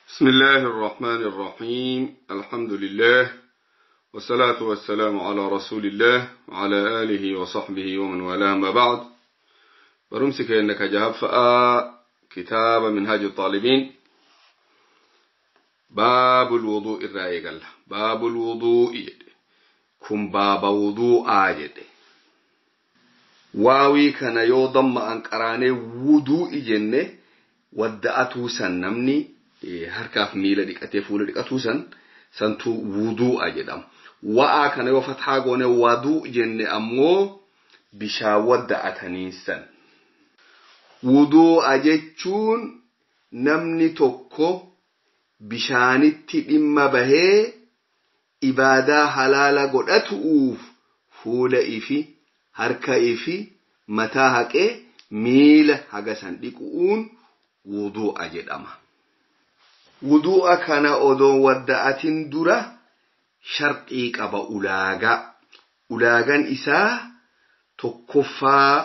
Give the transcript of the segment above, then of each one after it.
بسم الله الرحمن الرحيم. الحمد لله والصلاة والسلام على رسول الله وعلى آله وصحبه ومن والاه، ما بعد. برمسك إنك جهب كتاب منهاج الطالبين، باب الوضوء الرأي. باب الوضوء كن باب وضوء آجد واوي كان يوضم أنقراني وضوء جنة wadda'atuu san namni harkaaf miila dhiqatee fuula dhiqatuu san santu wudu'a jedhama. Wa'aa kana yoo fathaa goone waduu jenne ammoo bishaan wadda'atanii san. Wudu'a jechuun namni tokko bishaanitti dhimma bahee ibaadaa halaala godhatuuf fuula ifi harka ifi mataa haqee miila haga san dhiquun wudu'a jedhama. Wudu'a kana odoon wadda'atin dura sharxii qaba ulaagaa. Ulaagaan isaa tokkoffaa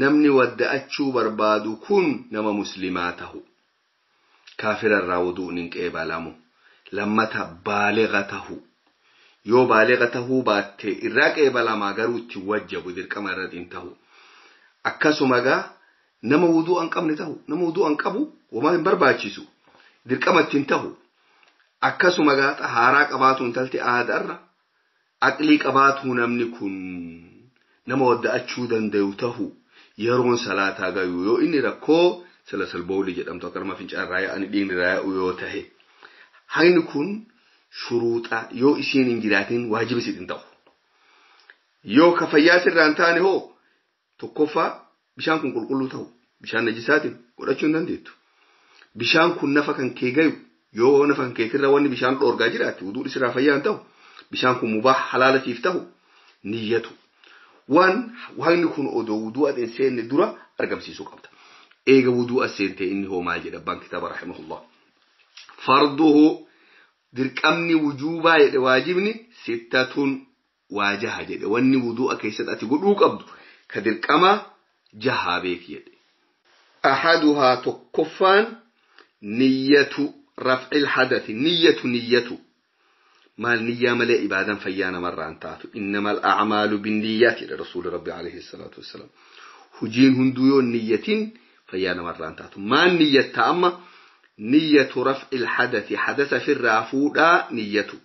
namni wadda'achuu barbaadu kun nama muslimaa tahu. Kaafirarraa wudu'uun hin qeebalamu. Lammata baaliga tahu. Yoo baaliga tahuu baatte irraa qeebalamaa garuu itti wajjabu dirqama irratti hin tahu. Akkasuma gaa nama wudu'a hin qabne tahu, nama wudu'a hin qabu homaa hin barbaachisu, dirqama ittiin tahu. Akkasuma gaa xahaaraa qabaatu intalti aadaarra aqlii qabaatu namni kun nama wadda'achuu danda'u tahu. Yeroon salaataa gayu yoo inni rakkoo salasal bowlii jedhamtu akka nama fincaan raaya'anii dhiigni raaya'u yoo tahe, haqni kun shuruuxa yoo isiin hin jiraatin waajiba isiin ta'u. Yoo ka fayyaa sirraa hin taane hoo tokkoffaa bishaan kun qulqulluu ta'u, bishaan najisaatiin godhachuu hin dandeettu. Bishaan kun nafa kan kee gayu yoo nafa kan keetirra wanni bishaan dhoorgaa jiraate wuduun sirraa fayyaa hin ta'u. Bishaan kun mubaah halaala siif ta'u niyyatu. Waan waaqni kun odoo wudu'a hin seenne dura argamsiisuu qabda. Eega wudu'a seente inni hoo maal jedha abbaan kitaaba rahimahullah. Farduhu dirqamni wujuubaa jedhe waajibni sittatun waajaha jedhe. Wanni wudu'a keessatti ati godhuu qabdu ka dirqama jahaa beeki jedhe. Ahaduhaa tokkoffaan niyyatu raf'il hadathi. Niyyatu niyyatu maal niyyaa malee ibaadaan fayyaa namarraa hin taatu. Innamal a'maalu binniyyaati jedhe rasuulli rabbi alayhi salaatu wassalaam. Hujiin hunduu yoo niyyatin fayyaa namarraa hin taatu. Maal niyyatta amma? Niyyatu raf'il hadathi, hadasa firraa fuudhaa niyyatu.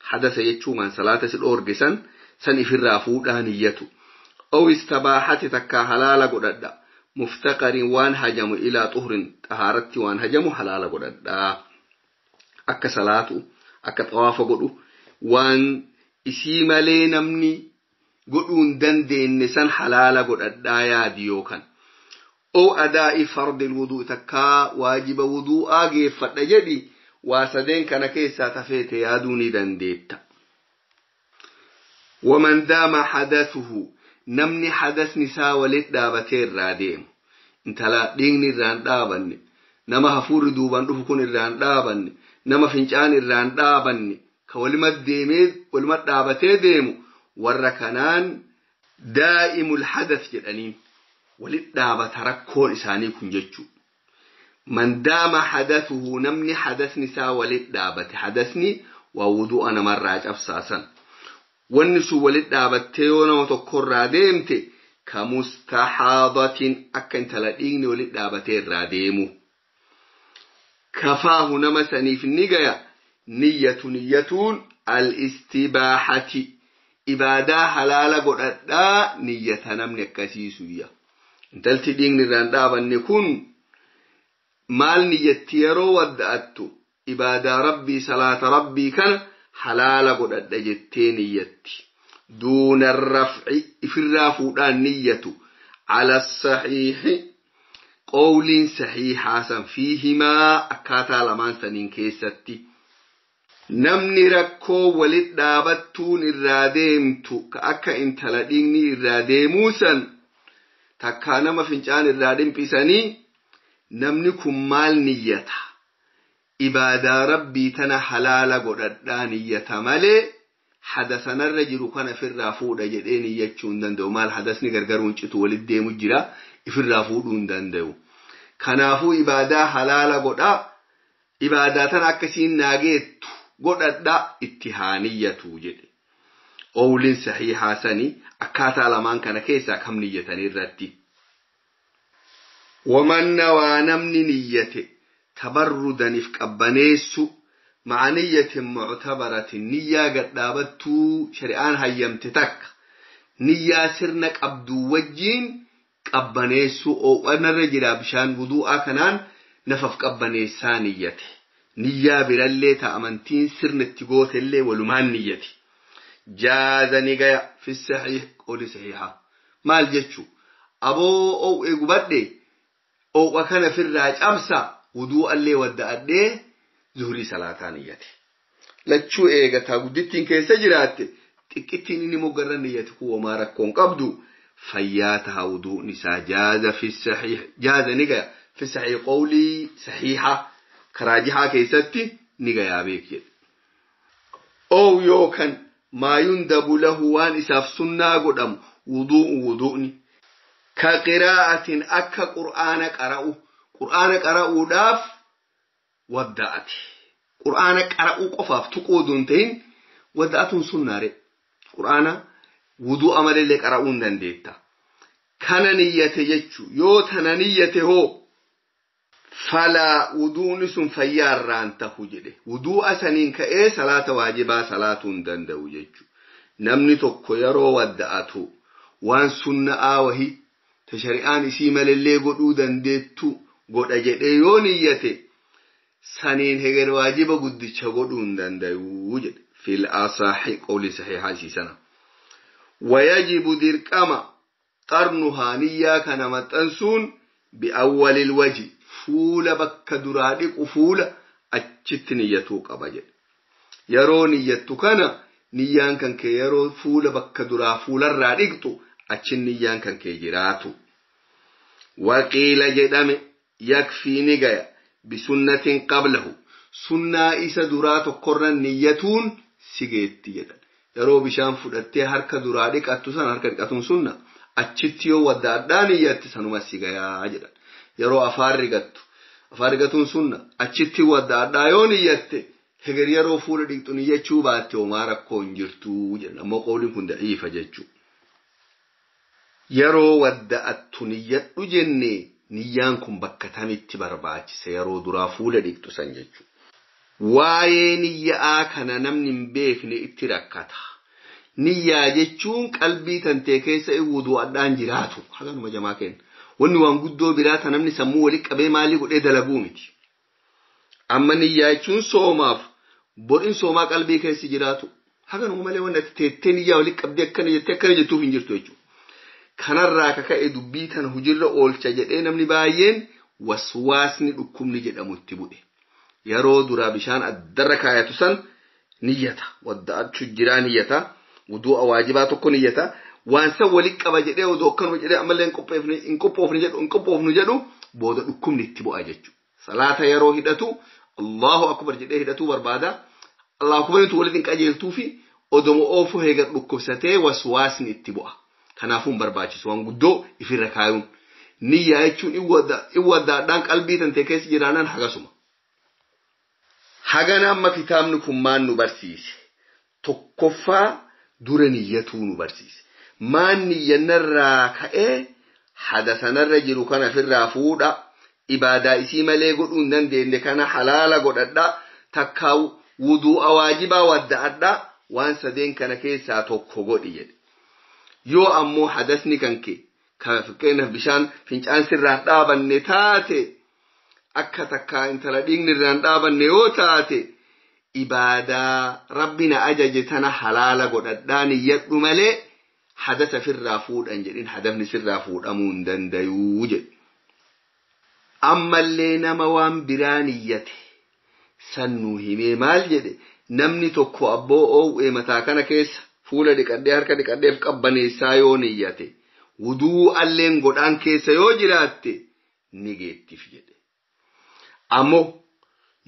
Hadasa jechuun waan salaata si dhoorge san san ifirraa fuudhaa niyyatu. Aw istabaahati takkaa halaala godhadha. Muftaqarin waan hajamu ilaa xuhrin xahaaratti waan hajamu halaala godhadha. Akka salaatu, akka xawaafa godhu, waan isii malee namni godhuu hin dandeenye san halaala godhadhaa yaadi yookaan. Aw adaa'i fardil wuduu takkaa waajiba wudu'aa geeffadha jedhi waa sadeen kana keessaa tafeete yaaduu ni dandeetta. Waman daama hadathuhu namni hadasni isaa walitti dhaabatee irraa deemu, intala dhiigni irraa hin dhaabanne, nama hafuurri duubaan dhufu kun irraa hin dhaabanne, nama fincaan irraa hin dhaabanne, ka waluma deemee waluma dhaabatee deemu warra kanaan daa'imul hadas jedhaniin walitti dhaabata rakkoon isaanii kun jechuu. Man daama hadathuhu namni hadasni isaa walitti dhaabate, hadasni waa wudu'a namarraa cabsaasan. Wanni sun walitti dhaabattee yoo nama tokkorraa deemte ka mustahaadatin akka intala dhiigni walitti dhaabatee irraa deemu. Kafaahu nama saniif ni gaya niyyatu niyyatuun al-istibaaxati ibaadaa halaala godhadhaa niyyata namni akkasiisuyya. Intalti dhiigni irraa hin dhaabanne kun maal niyyatti yeroo wadda'attu? Ibaadaa rabbii salaata rabbii kana halaala godhadha jettee niyyatti. Duuna raf'i ifirraa fuudhaan niyyatu. Ala saxiixi qawliin saxiixaa san fiihimaa akkaataa lamaan saniin keessatti. Namni rakkoo walitti dhaabattuun irraa deemtu ka akka intala dhiigni irraa deemuu san takkaa nama fincaan irraa dhimphisanii namni kun maal niyyata? Ibaadaa rabbii tana halaala godhadhaa niyyata malee hadasanarra jiru kana ifirraa fuudha jedhee niyyachuu hin danda'u. Maal hadasni gargaruun citu walitti deemu jira ifirraa fuudhuu hin danda'u. Kanaafuu ibaadaa halaala godhaa. Ibaadaa tana akkasiin naageettu godhadha itti haa niyyatu jedhe. Qawliin sahiihaa sanii akkaataa lamaan kana keessaa kam niyyatanii irratti. Waman nawaa namni niyyate tabarrudaniif qabbaneessu maca niyyatin muctabaratin niyyaa gadhaabattuu shari'aan hayyamte takka niyyaa sirna qabduu wajjiin qabbaneessuu oowwanarra jira bishaan wuduu'aa kanaan nafaf qabbaneessaa niyyate. Niyyaa birallee ta amantiin sirna itti gootellee walumaan niyyate. Jaaza ni gaya fi saxiix qawli saxiixa. Maal jechuu aboo oowwee gubadhe oowwa kana firraa cabsa wuduu'allee wadda'adhee zuhurii salaataa niyyate. Lachuu eegataa guddittiin keessa jiraatte xiqqittiin inni moggarra niyyate kun homaa rakkoon qabdu fayyaa taha wuduu'ni isaa jaaza fi saxiix jaaza ni gaya fi saxiix qawlii saxiixa karaajihaa keessatti ni gayaa beek jedhe. Oow yookan maa yundabu lahu waan isaaf sunnaa godhamu wuduu'u wuduu'ni. Ka qiraa'atin akka qur'aana qara'u qur'aana qara'uudhaaf wadda'ate. Qur'aana qara'uu qofaaf tuquu odoo hin ta'in wadda'atuun sunnaare. Qur'aana wuduu'a malee qara'uu hin dandeetta. Kana niyyate jechuu yoo tana niyyate hoo falaa wuduu'ni sun fayyaarraan tahu jedhe. Wuduu'a saniin ka'ee salaata waajibaa salaatuu hin danda'u jechuu. Namni tokko yeroo wadda'atu waan sunna'aa wahii ta shari'aan isii malallee godhuu dandeettu godha jedhee yoo niyyate saniin heger waajiba guddicha godhuu hin danda'u jedhe. Fil asaahi qawli sahiihaa isii sana. Wayajibu dirqama qarnuhaa niyyaa kana maxxansuun bi'awwalil waji fuula bakka duraa dhiqu fuula achitti niyyatuu qaba jedhe. Yeroo niyyattu kana niyyaan kan kee yeroo fuula bakka duraa fuularraa dhiqxu achin niyyaan kan kee jiraatu. Waqiila jedhame yakfii ni gaya bisunnatin qablahu sunnaa isa duraa tokkorra niyyatuun si geetti jedhan. Yeroo bishaan fudhattee harka duraa dhiqattu sana harka dhiqatuun sunna achitti yoo wadda addaa niyyatti sanuma si gayaa jedhan. Yeroo afaan rigattu afaan rigatuun sunna achitti wadda addaa yoo niyyatte heger yeroo fuula dhiqxu niyyachuu baatte homaa rakkoo hin jirtu jedhan. Ammoo qawliin kun da'iifa jechuudha. Yeroo wadda'attu niyyadhu jenne niyyaan kun bakka tamitti barbaachisa yeroo duraa fuula dhiqxu san jechuudha. Waa'ee niyyaa kana namni hin beekne itti rakkata. Niyyaa jechuun qalbii tantee keessa wuduu addaan jiraatu. Haganuma jamaa kenna. Wanni waan guddoo biraa ta namni sammuu walitti qabee maalii godhee dalaguu miti. Amma niyyaa jechuun soomaaf bodhin soomaa qalbii keessa jiraatu. Haganuma malee wanni ati teettee niyyaa walitti qabdee akkana jettee akkana jettuuf hin jirtu jechuudha. Kanarraa kaka'e dubbii tana hujirra oolcha jedhee namni baay'een waswaasni dhukkubni jedhamu itti bu'e. Yeroo duraa bishaan addarra kaayatu san niyyata. Wadda'achuu jiraa niyyata. Wuduu'a waajibaa tokko niyyata. Waan san walitti qaba jedhee odoo akkanuma jedhee ammallee hin qophoofnu jedhu booda dhukkubni itti bu'a jechuudha. Salaata yeroo hidhatu Allahu akbar jedhee hidhatuu barbaada. Allahu akbaritu walitti hin qajeeltuu fi odoma oofuu heegar dhukkubsatee waswaasni itti bu'a. Kanaafuu hin barbaachisu waan guddoo ifirra kaayuun. Niyyaa jechuun iwwaddaadhaan qalbii tantee keessa jiraanaan hagasuma. Hagana amma kitaabni kun maan nu barsiise? Tokkoffaa dura niyyatuu nu barsiise. Maan niyyannarraa ka'ee hadasanarra jiru kana ofirraa fuudha. Ibaadaa isii malee godhuu hin dandeenye kana halaala godhadha. Takkaa wuduu'a waajibaa wadda'adha. Waan sadeen kana keessaa tokko godhi jedhe. Yoo ammoo hadasni kan kee kan fakkeenyaaf bishaan fincaan sirraan dhaabanne taate akka takkaa intala dhiigni irraan dhaabanne yoo taate ibaadaa rabbi na ajaje tana halaala godhadhaa niyyadhu malee hadasa sirraa fuudhan jedhin hadafni sirraa fuudhamuu hin dandayuu jedhe. Ammallee nama waan biraa niyyate san nuu himee maal jedhe namni tokko abboo oowwee mataa kana keessa fuula dhiqadhee harka dhiqadheef qabbaneessaa yoo niyyate wuduu alleen godhaan keessa yoo jiraatte ni geettiif jedhe. Ammoo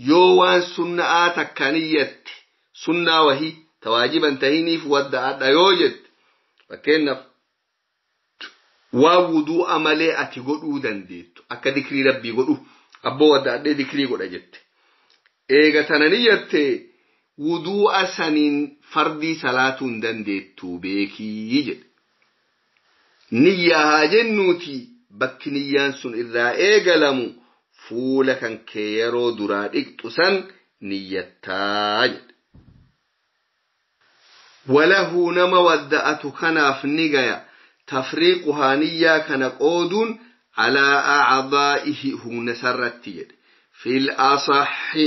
yoo waan sunna'aa takka niyyatte sunnaa wahii tawaajiban tahiniif wadda'adha yoo jette fakkeenyaaf waan wuduu'a malee ati godhuu dandeettu akka dikrii rabbii godhu abboo wadda'adhee dikrii godha jette Eega tana niyyatte wuduu'a saniin fardii salaatuu hin dandeettu beekii jedhe. Niyyaa haa jennuuti bakki niyyaan sun irraa eegalamu fuula kan kee yeroo duraa dhiqxu san niyyattaa jedhe. Walahu nama wadda'atu kanaaf ni gaya tafriiquhaa niyyaa kana qooduun alaa acdaa'ihi humna sarratti jedhe. Fil asaxi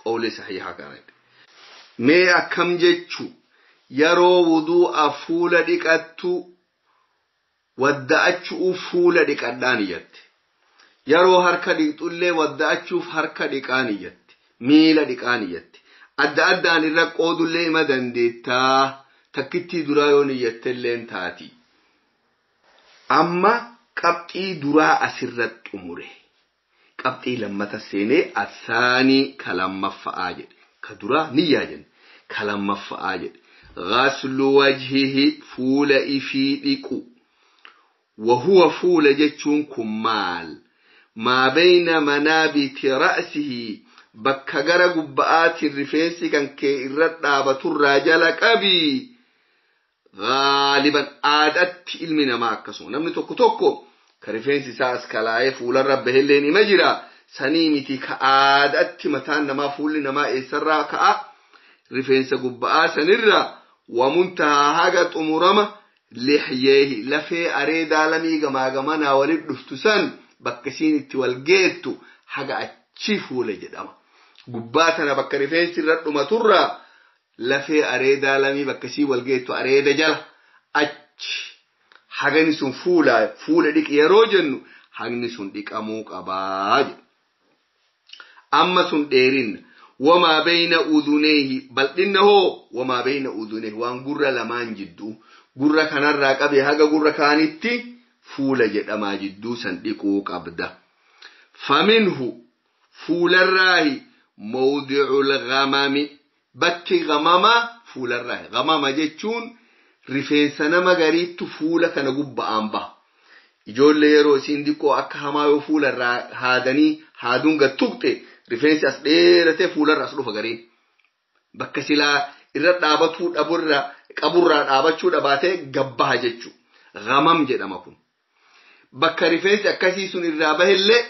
qawli saxiixa kana jedhe. Mee akkam jechu yeroo wuduu'a fuula dhiqattu wadda'achuuf fuula dhiqadhaa niyyatte. Yeroo harka dhiqxullee wadda'achuuf harka dhiqaa niyyatte. Miila dhiqaa niyyatte. Adda addaan irra qoodullee ima dandeettaa takkittii duraa yoo niyyattelleen taati. Amma qabxii duraa asirra xumure. Qabxii lammata seenee asaanii ka lammaffa'aa jedhe. Ka duraa niyyaa jenne ka lammaffa'aa jedhe. Ghaslu wajhihi fuula ifii dhiqu. Wahuwa fuula jechuun kun maal? Maa bayna manaabiti ra'sihi bakka gara gubba'aatiin rifeensi kan kee irra dhaabaturraa jala qabii. Gaaliban aadatti ilmi namaa akkasuma namni tokko tokko ka rifeensi isaa as kalaa'ee fuularra bahelleen ima jira sanii miti ka aadatti mataan namaa fuulli namaa eessarraa ka'a rifeensa gubba'aa sanirra wamuntahaa haga xumurama lixyeehi lafee areedaa lamii gamaa gamanaa walit dhuftu san bakka isiin itti wal geettu haga achi fuula jedhama. Gubbaa tana bakka rifeensi irra dhumaturraa lafee areedaa lamii bakka isii wal geettu areeda jala achi hagni sun fuula fuula dhiqi yeroo jennu hagni sun dhiqamuu qabaa jedhu. Amma sun dheerinna wamaa bayna uduneehi bal'inna hoo wamaa bayna uduneehi waan gurra lamaan jidduu gurra kanarraa qabee haga gurra kaanitti fuula jedhamaa jidduu san dhiquu qabda. Faminhu fuularraahi mawdi'ul ghamami bakki gamamaa fuularraahi. Gamama jechuun rifeensa nama gariittu fuula kana gubba'aan baha. Ijoollee yeroo isiin diqqoo akka hamaa yoo fuularraa haadanii haaduun gad tuqxe rifeensi as dheeratee fuularra as dhufa gariin. Bakka silaa irra dhaabatuu dhaburraa qaburraa dhaabachuu dhabaatee gabbaha jechuudha. Gamam jedhama kun. Bakka rifeensi akkasii sun irraa bahellee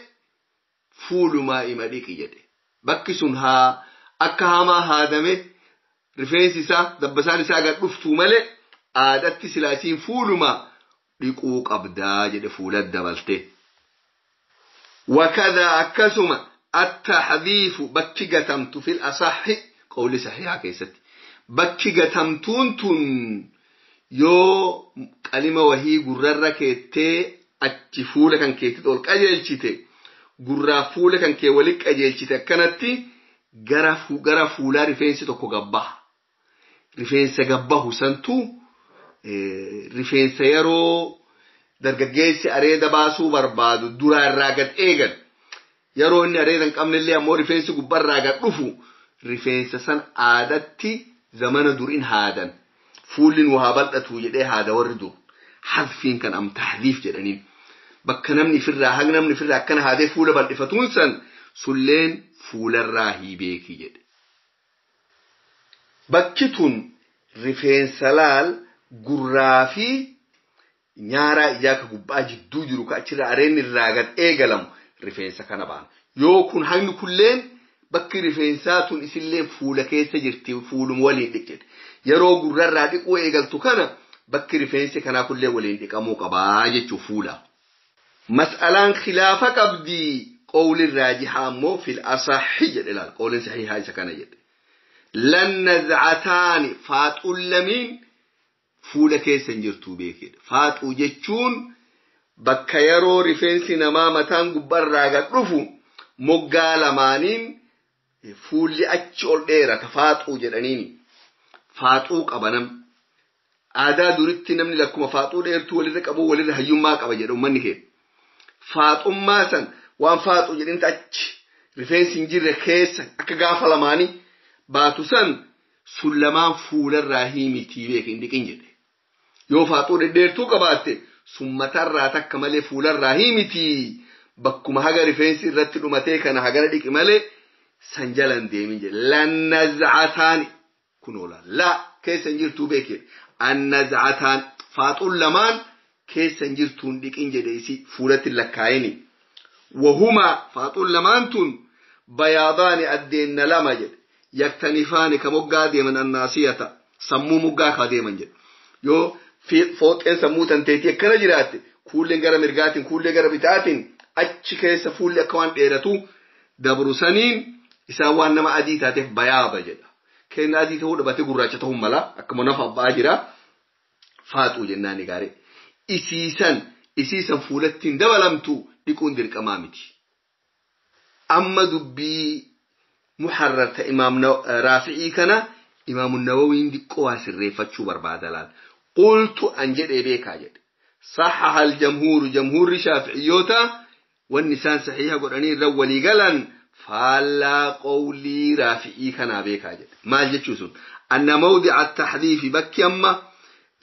fuulumaa ima dhiqi jedhe. Bakki sun haa akka hamaa haadame rifeensi isaa dabbasaan isaa gad dhuftuu malee aadatti silaa isiin fuulumaa dhiquu qabdaa jedhe fuula dabalte. Wakadaa akkasuma attaxdiifu bakki gatamtu fil asaxi qawli saxiihaa keessatti. Bakki gatamtuun tun yoo qalima wahii gurrarra keettee achi fuula kan keetti ol qajeelchite gurraa fuula kan kee walitti qajeelchite akkanatti gara fuulaa rifeensi tokko gabbaha. Rifeensa gabbahu santu rifeensa yeroo dargaggeessi areeda baasuu barbaadu duraa irraa gad eegan. Yeroo inni areeda hin qabnellee ammoo rifeensi gubbarraa gad dhufu rifeensa san aadatti zamana duriin haadan. Fuulli nu haa bal'atu jedhee haada warri dur. Hadfiin kan am tahdiif jedhaniin. Bakka namni ifirraa haga namni ifirraa akkana haadee fuula bal'ifatuun san sulleen fuularraa hiibeeki jedhe. Bakki tun rifeensa laal gurraa fi nyaaraa ijaa ka gubbaa jidduu jiru ka achirra areenni irraa gad eegalamu rifeensa kana baana. Yoo kun hagni kulleen bakki rifeensaa tun isillee fuula keessa jirti fuuluma waliin dhiqjedhe. Yeroo gurrarraa dhiquu eegaltu kana bakki rifeensi kanaa kullee waliin dhiqamuu qabaa jechuu fuula. Mas'alaan khilaafa qabdii qawli raajihaa ammoo fil asaxi jedhe laal qawliin saxiihaa isa kana jedhe. Lan nazcataani faaxuun lamiin fuula keessa hin jirtuu beekedha. Faaxuu jechuun bakka yeroo rifeensi namaa mataan gubbarraa gad dhufu moggaa lamaaniin fuulli achi ol dheerata faaxuu jedhaniini. Faaxuu qaba namni. Aadaa duritti namni lakkuma faaxuu dheertuu walirra qabu walirra hayyummaa qaba jedha uummanni keenya. Faaxummaa san waan faaxuu jedhinta achi rifeensi hin jirre keessa akka gaafa lamaanii baatu san sun lamaan fuularraa himitii beek hin dhiqin jedhe. Yoo faaxuu dhedheertuu qabaatte sun matarraa takka malee fuularraa himitii bakkuma haga rifeensi irratti dhumatee kana hagana dhiqi malee San jalan deemin jedhe. Lannazcataani kunoola la keessa hin jirtuu beeke. Annazcataan faaxuun lamaan keessa hin jirtuun dhiqin jedhe isi fuulatti lakkaayini. Wahumaa faaxuun lamaan tun bayaadaani addeenna lama jedhe. Yaktanifaani ka moggaa deeman annaasiyata sammuu moggaa ka deeman jedhe. Yoo fooxeen sammuu tanteetii akkana jiraatte kuulleen gara mirgaatiin kuullee gara bitaatiin achi keessa fuulli akka waan dheeratu dabru saniin isaan waan nama adii taateef bayaada jedha. Kenna adii ta'uu dhabatee gurraacha ta'uu mala akkuma nafa abbaa jira faaxuu jennaan gaarii. Isiisan fuulatti hin dabalamtu dhiquun dirqamaa miti. Amma dubbii muharrar ta imaam Raafi'ii kana imaamu Nawawiin diqqoo waa sirreeffachuu barbaada laal. Qultu an jedhee beekaa jedhe. Saxaha aljamhuuru jamhuurri shaafi'iyyoota wanni isaan saxiiha godhanii irra walii galan faallaa qawlii raafi'ii kanaa beekaa jedhe. Maal jechuu sun? Anna mawdica taxdiifi bakki amma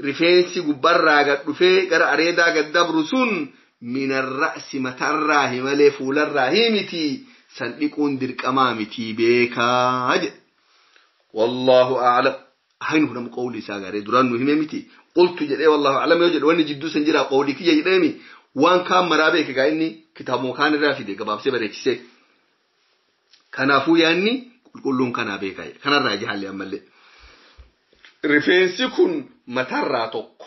rifeensi gubbarraa gad dhufee gara areedaa gad dabru sun min arra'si matarraahi malee fuularraahi miti san dhiquun dirqamaa miti beekaa jedhe. Wallaahu a'lam. Haynu nama qawlii isaa gaaree duraan nu hime miti. Qultu jedhee wallaahu a'lam yoo jedhe wanni jidduu san jira qawlii kiyya jedheemi waan kaan maraa beeke gaa inni kitaabuma kaan irraa fide gabaabsee bareechisee. Kanaafuu yaanni qulqulluun kanaa beekaa jedhe. Kanarraa jaallee ammallee. Rifeensi kun matarraa tokko.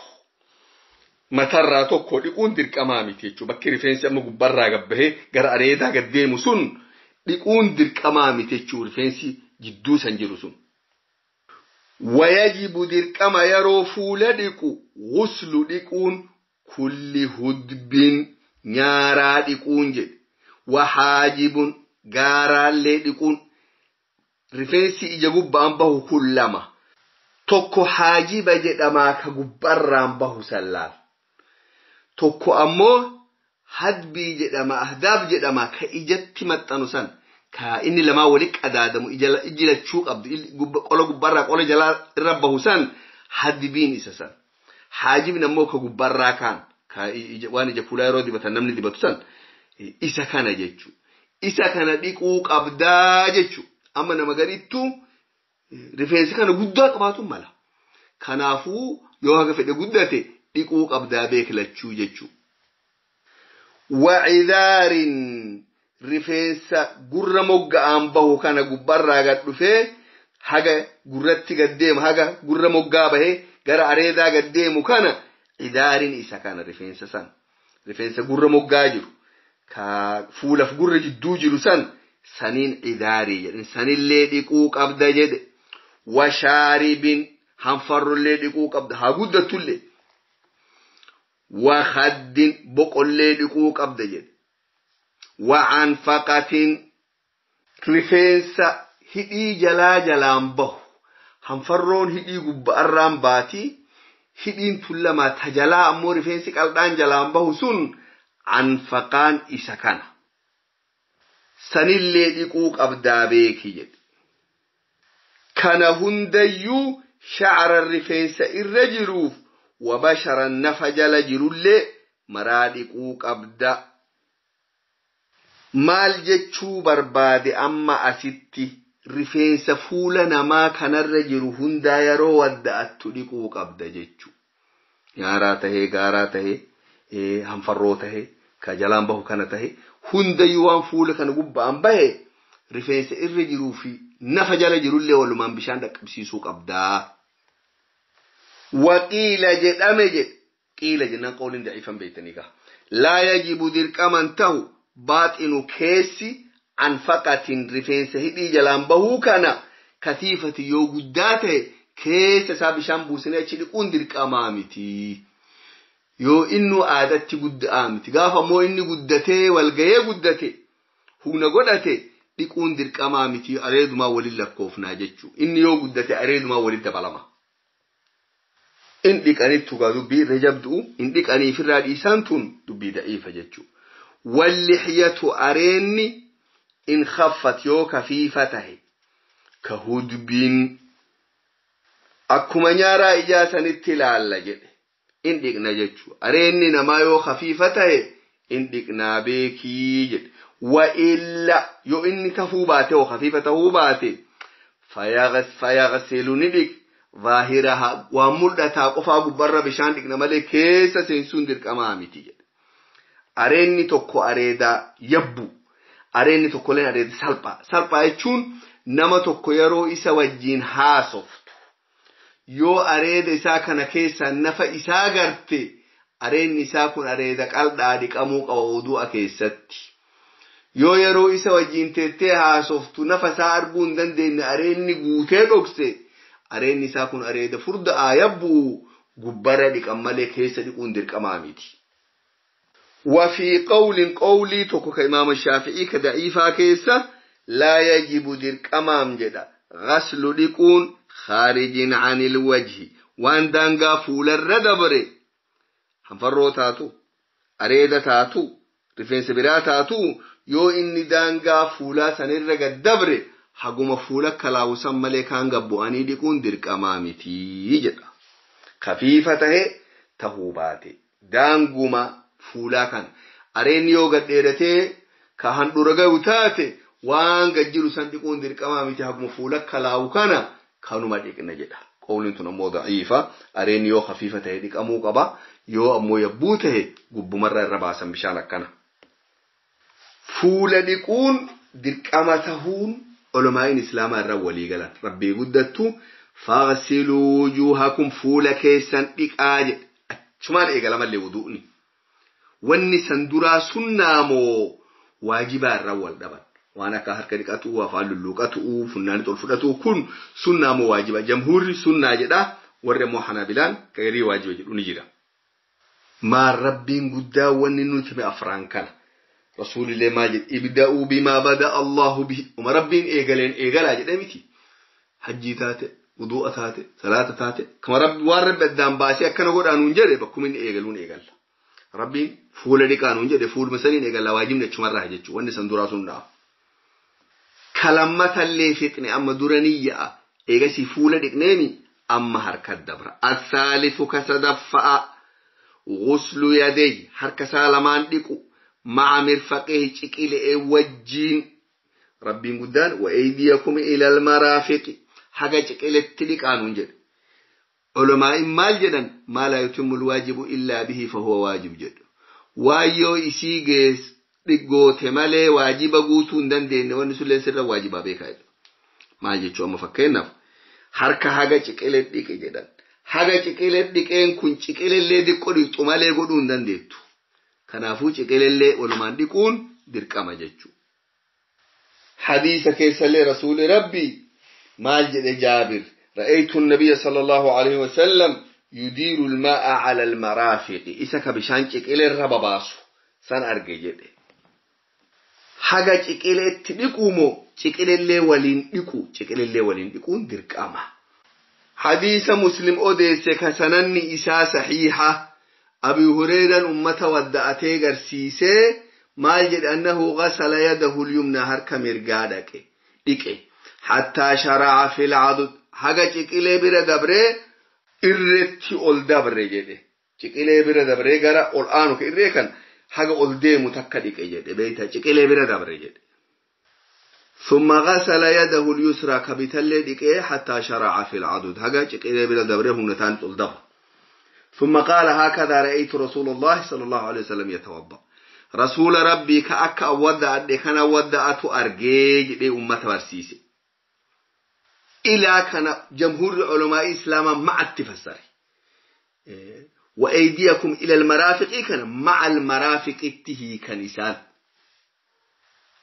Matarraa tokko dhiquun dirqamaa miti jechuudha. Bakki rifeensi amma gubbarraa gabbahee gara areedaa gad deemu sun dhiquun dirqamaa miti jechuudha. Rifeensi jidduu san jiru sun. Wayajibu dirqama yeroo fuula dhiqu guslu dhiquun kulli hudbin nyaaraa dhiquun jedhe. Wahaajibun gaaraallee dhiquun rifeensi ija gubbaan bahu kun lama. Tokko haajiba jedhamaa ka gubbarraan bahu sallaal. Tokko ammoo hadbii jedhama ahdaab jedhama ka ijatti maxxanu san ka inni lamaa wali qadaadamu iji lachuu qabdu qola gubbarraa qola jalaa irra bahu san hadbiin isa san. Haajibni ammoo ka gubbarraa kaan ka waan ija fuulaa yeroo dibatan namni dibatu san isa kana jechuudha. Isa kana dhiquu qabdaa jechuudha. Amma nama garittuu rifeensi kana guddaa qabaatu mala. Kanaafuu yoo haga fedhe guddate dhiquu qabdaa beeklachuu jechuudha. Wacidaarin rifeensa gurra mogga'aan bahu kana gubbarraa gad dhufee haga gurratti gad deemu haga gurra moggaa bahee gara areedaa gad deemu kana cidaarin isa kana rifeensa san rifeensa gurra moggaa jiru ka fuulaf gurra jidduu jiru san saniin cidaarii jedhan sanillee dhiquu qabda jedhe. Washaaribin hanfarrollee dhiquu qabda haa guddattullee. Wahaddin boqollee dhiquu qabda jedhe. Wacanfaqatin rifeensa hidhii jalaa jalaan bahu hanfarroon hidhii gubba'arraan baatii hidhiin tun lama ta jalaa ammoo rifeensi qaldhaan jalaan bahu sun anfaqaan isa kana. Sanillee dhiquu qabdaa beeki jedhe. Kana hundayyuu shacra rifeensa irra jiruuf wabasharan nafa jala jirullee maraa dhiquu qabda. Maal jechuu barbaade amma asitti rifeensa fuula namaa kanarra jiru hundaa yeroo wadda'attu dhiquu qabda jechuu. Nyaaraa tahee, gaaraa tahee, hanfarroo tahee, ka jalaan bahu kana tahee, hundayyuu waan fuula kana gubbaan bahe rifeensa irra jiruu fi nafa jala jirullee walumaan bishaan dhaqqabsiisuu qabdaa. Waqiila jedhame jedhe. Qiila jennaan qawliin daciifan beektanii gaha. Laa yajibu dirqaman tahu baaxinu keessi anfaqatin rifeensa hidhii jalaan bahuu kana katiifati yoo guddaa ta'e keessa isaa bishaan buusanii achi dhiquun dirqamaa miti. Yoo inni aadatti guddaa miti. Gaafa ammoo inni guddatee walgayee guddate humna godhate dhiquun dirqamaa miti areedumaa waliin lakkoofnaa jechuudha. Inni yoo guddate areedumaa waliin dabalama. In dhiqanittu gaa dubbii irra jabdu'u in dhiqaniif irraa dhiisaan tun dubbii da'iifa jechuudha. Wallixyatu areenni in khaffat yoo kafiifa tahe ka hudbiin akkuma nyaaraa ijaa sanitti ilaalla jedhe in dhiqna jechuudha. Areenni namaa yoo kafiifa tahe in dhiqnaa beekii jedhe. Wa illa yoo inni tafuu baate oo khafiifa tahuu baate, fayaghsilu ni dhiq zaahiraha, waan mul'ataa qofaa gubbarra bishaan dhiqna malee keessa seensuun dirqamaa miti jedhe. Areenni tokko areeda yabbu, areenni tokkolleen areeda salphaa. Salphaa jechuun nama tokko yeroo isa wajjiin haasoftu yoo areeda isaa kana keessaa nafa isaa garte, areenni isaa kun areeda qal'aa, dhiqamuu qaba wudu'a keessatti. Yoo yeroo isa wajjiin teettee haasoftu nafa isaa arguu hin dandeenye, areenni guutee dhokse, areenni isaa kun areeda furda'aa yabbuu, gubbara dhiqan malee keessa dhiquun dirqamaa miti. وفي قول قولي توكو كإمام الشافعي كضعيفا كيسا لا يجب درقمام جدا غسل dhiquun خارج عن الوجه, waan daangaa fuularra dabre, hanfarroo taatu, areeda taatu, rifeensa biraa taatu, yoo inni daangaa fuulaa sanirra gad dabre haguma fuula kalaawusan malee kaan gabbu'anii dhiquun dirqamaa mitii jedha. Kafiifa tahe tahuu baate daanguma fuulaa kana areenni yoo gad dheeratee ka handhuura gahu taate, waan gad jiru san dhiquun dirqamaa miti, haguma fuula kalaawu kana kanuma dhiqna jedha. Qawliin tun ammoo da'iifa. Areenni yoo kafiifa tahe dhiqamuu qaba, yoo ammoo yabbuu tahe gubbumarra irra baasan bishaan akkana. Fuula dhiquun dirqama tahuun ulumaa'in islaamaa irra walii galan. Rabbii guddattu "فاغسلوا وجوهكم", fuula keessan dhiqaa jedhe. Achumaan eegalamallee wudu'ni. Wanni san duraa sunnaa moo waajibaa irra wal dhaban. Waan akka harka dhiqatu, afaan lulluuqatu, funnaani ol fudhatu kun sunnaa moo waajiba? Jamhuurri sunnaa jedha, warri ammoo Hanaabilaan garii waajiba jedhu ni jira. Maal Rabbiin guddaa wanni nuti hime afraan kana. Rasuulillee maal jedhe? "ابدءوا بما بدأ الله به", uma Rabbiin eegaleen eegalaa jedhe miti. Hajjii taate, wudu'a taate, salaata taate, kama Rabbi waan Rabbi addaan baasee akkana godhaa nuun jedhe bakkuma inni eegaluun eegalla. Rabbiin fuula dhiqaa nuun jedhe, fuuluma saniin eegalla, waajibni achumarraa jechuudha, wanni san duraa sun dha'a. Kalammatallee fixne, amma dura niyya'a, eegasii fuula dhiqneemi, amma harka dabra. الثالث ka sadaffa'a غسل يديه, harka isaa lamaan dhiqu, مع مرفقيه, ciqilee wajjiin. Rabbiin guddaan "وأيديكم إلى المرافق", haga ciqiletti dhiqaa nuun jedhe. Ulamaa'in maal jedhan? "ما لا يتم الواجب إلا به فهو واجب" jedhu. Waan yoo isii gees goote malee waajiba guutuu hin dandeenye, wanni sulleen sirra waajibaa beekaa jedhu. Maal jechuu? Amma fakkeenyaaf harka haga ciqilee dhiqe jedhan. Haga ciqilee dhiqeen kun ciqilellee diqqoo dhiqxu malee godhuu hin dandeettu. Kanaafuu ciqilellee walumaan dhiquun dirqama jechuudha. Hadiisa keessallee Rasuulli Rabbii maal jedhe Jaabir? "رأيت النبي صلى الله عليه وسلم يدير الماء على المرافق", isa ka bishaan ciqilee irra babaasu san arge jedhe. Haga ciqileetti dhiqu moo ciqilellee waliin dhiqu? Ciqilellee waliin dhiquun dirqama. Hadiisa Muslim odeesse ka sananni isaa saxiixa, Abi Hureeraan ummata wadda'atee garsiisee maal jedhe? أنه غسل يده اليمنى, harka mirgaa dhaqe dhiqe, حتى شرع في العضد, haga ciqilee bira dabree irreetti ol dabre jedhe. Ciqilee bira dabree gara ol aanu ka irree kan haga ol deemu takka dhiqe jedhe, beeyta, ciqilee bira dabre jedhe. ثم غسل يده اليسرى, ka bitaallee dhiqee, حتى شرع في العضد, haga ciqilee bira dabree humnataan ol dabra. ثم قال: "هكذا رأيت رسول الله صلى الله عليه وسلم يتوضأ", rasuula Rabbii ka akka awwadda'adhe kana wadda'atu argee jedhee ummata barsiise. Ilaa kana jamhuurri culamaa islaamaa ma'atti fassare. "وأيديكم إلى المرافق" kana مع المرافق itti hiikan isaan.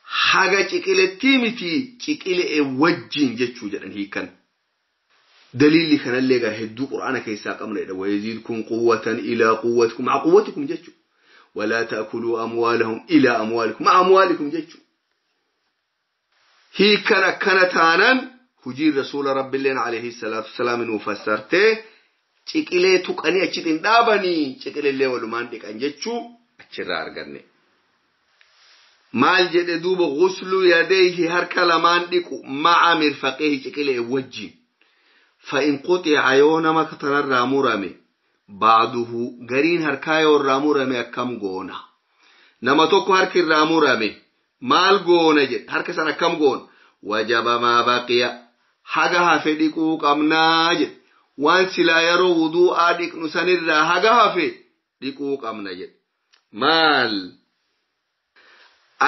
Haga ciqilettii miti, ciqilee wajjin jechuu jedhan hiikan. Daliilli kanallee gaa hedduu Qur'aana keessaa qabna jedha. "ويزدكم قوة إلى قوتكم", مع قوتكم jechuu. "ولا تأكلوا أموالهم إلى أموالكم", مع أموالكم jechuu. Hiikan akkana taanaan hujiin rasuula Rabbiilleen عليه الصلاة والسلام nuu fassartee ciqilee tuqanii achitti hin dhaabanii, ciqileellee walumaan dhiqan jechuu achirraa arganne. Maal jedhe duuba? غسل يديه, harka lamaan dhiqu, مع مرفقيه, ciqilee wajjin. فإن قطع, yoo nama tanarraa murame, بعضه, gariin harkaa yoo irraa murame akkam goona? Nama tokko harki irraa murame. Maal goona jedhe harka san akkam goona? Wajaba maa baqiya haga hafe dhiquu qabnaa jedhe. Waan silaa yeroo wuduu'aa dhiqnu sanirraa haga hafe dhiquu qabna jedhe. Maal?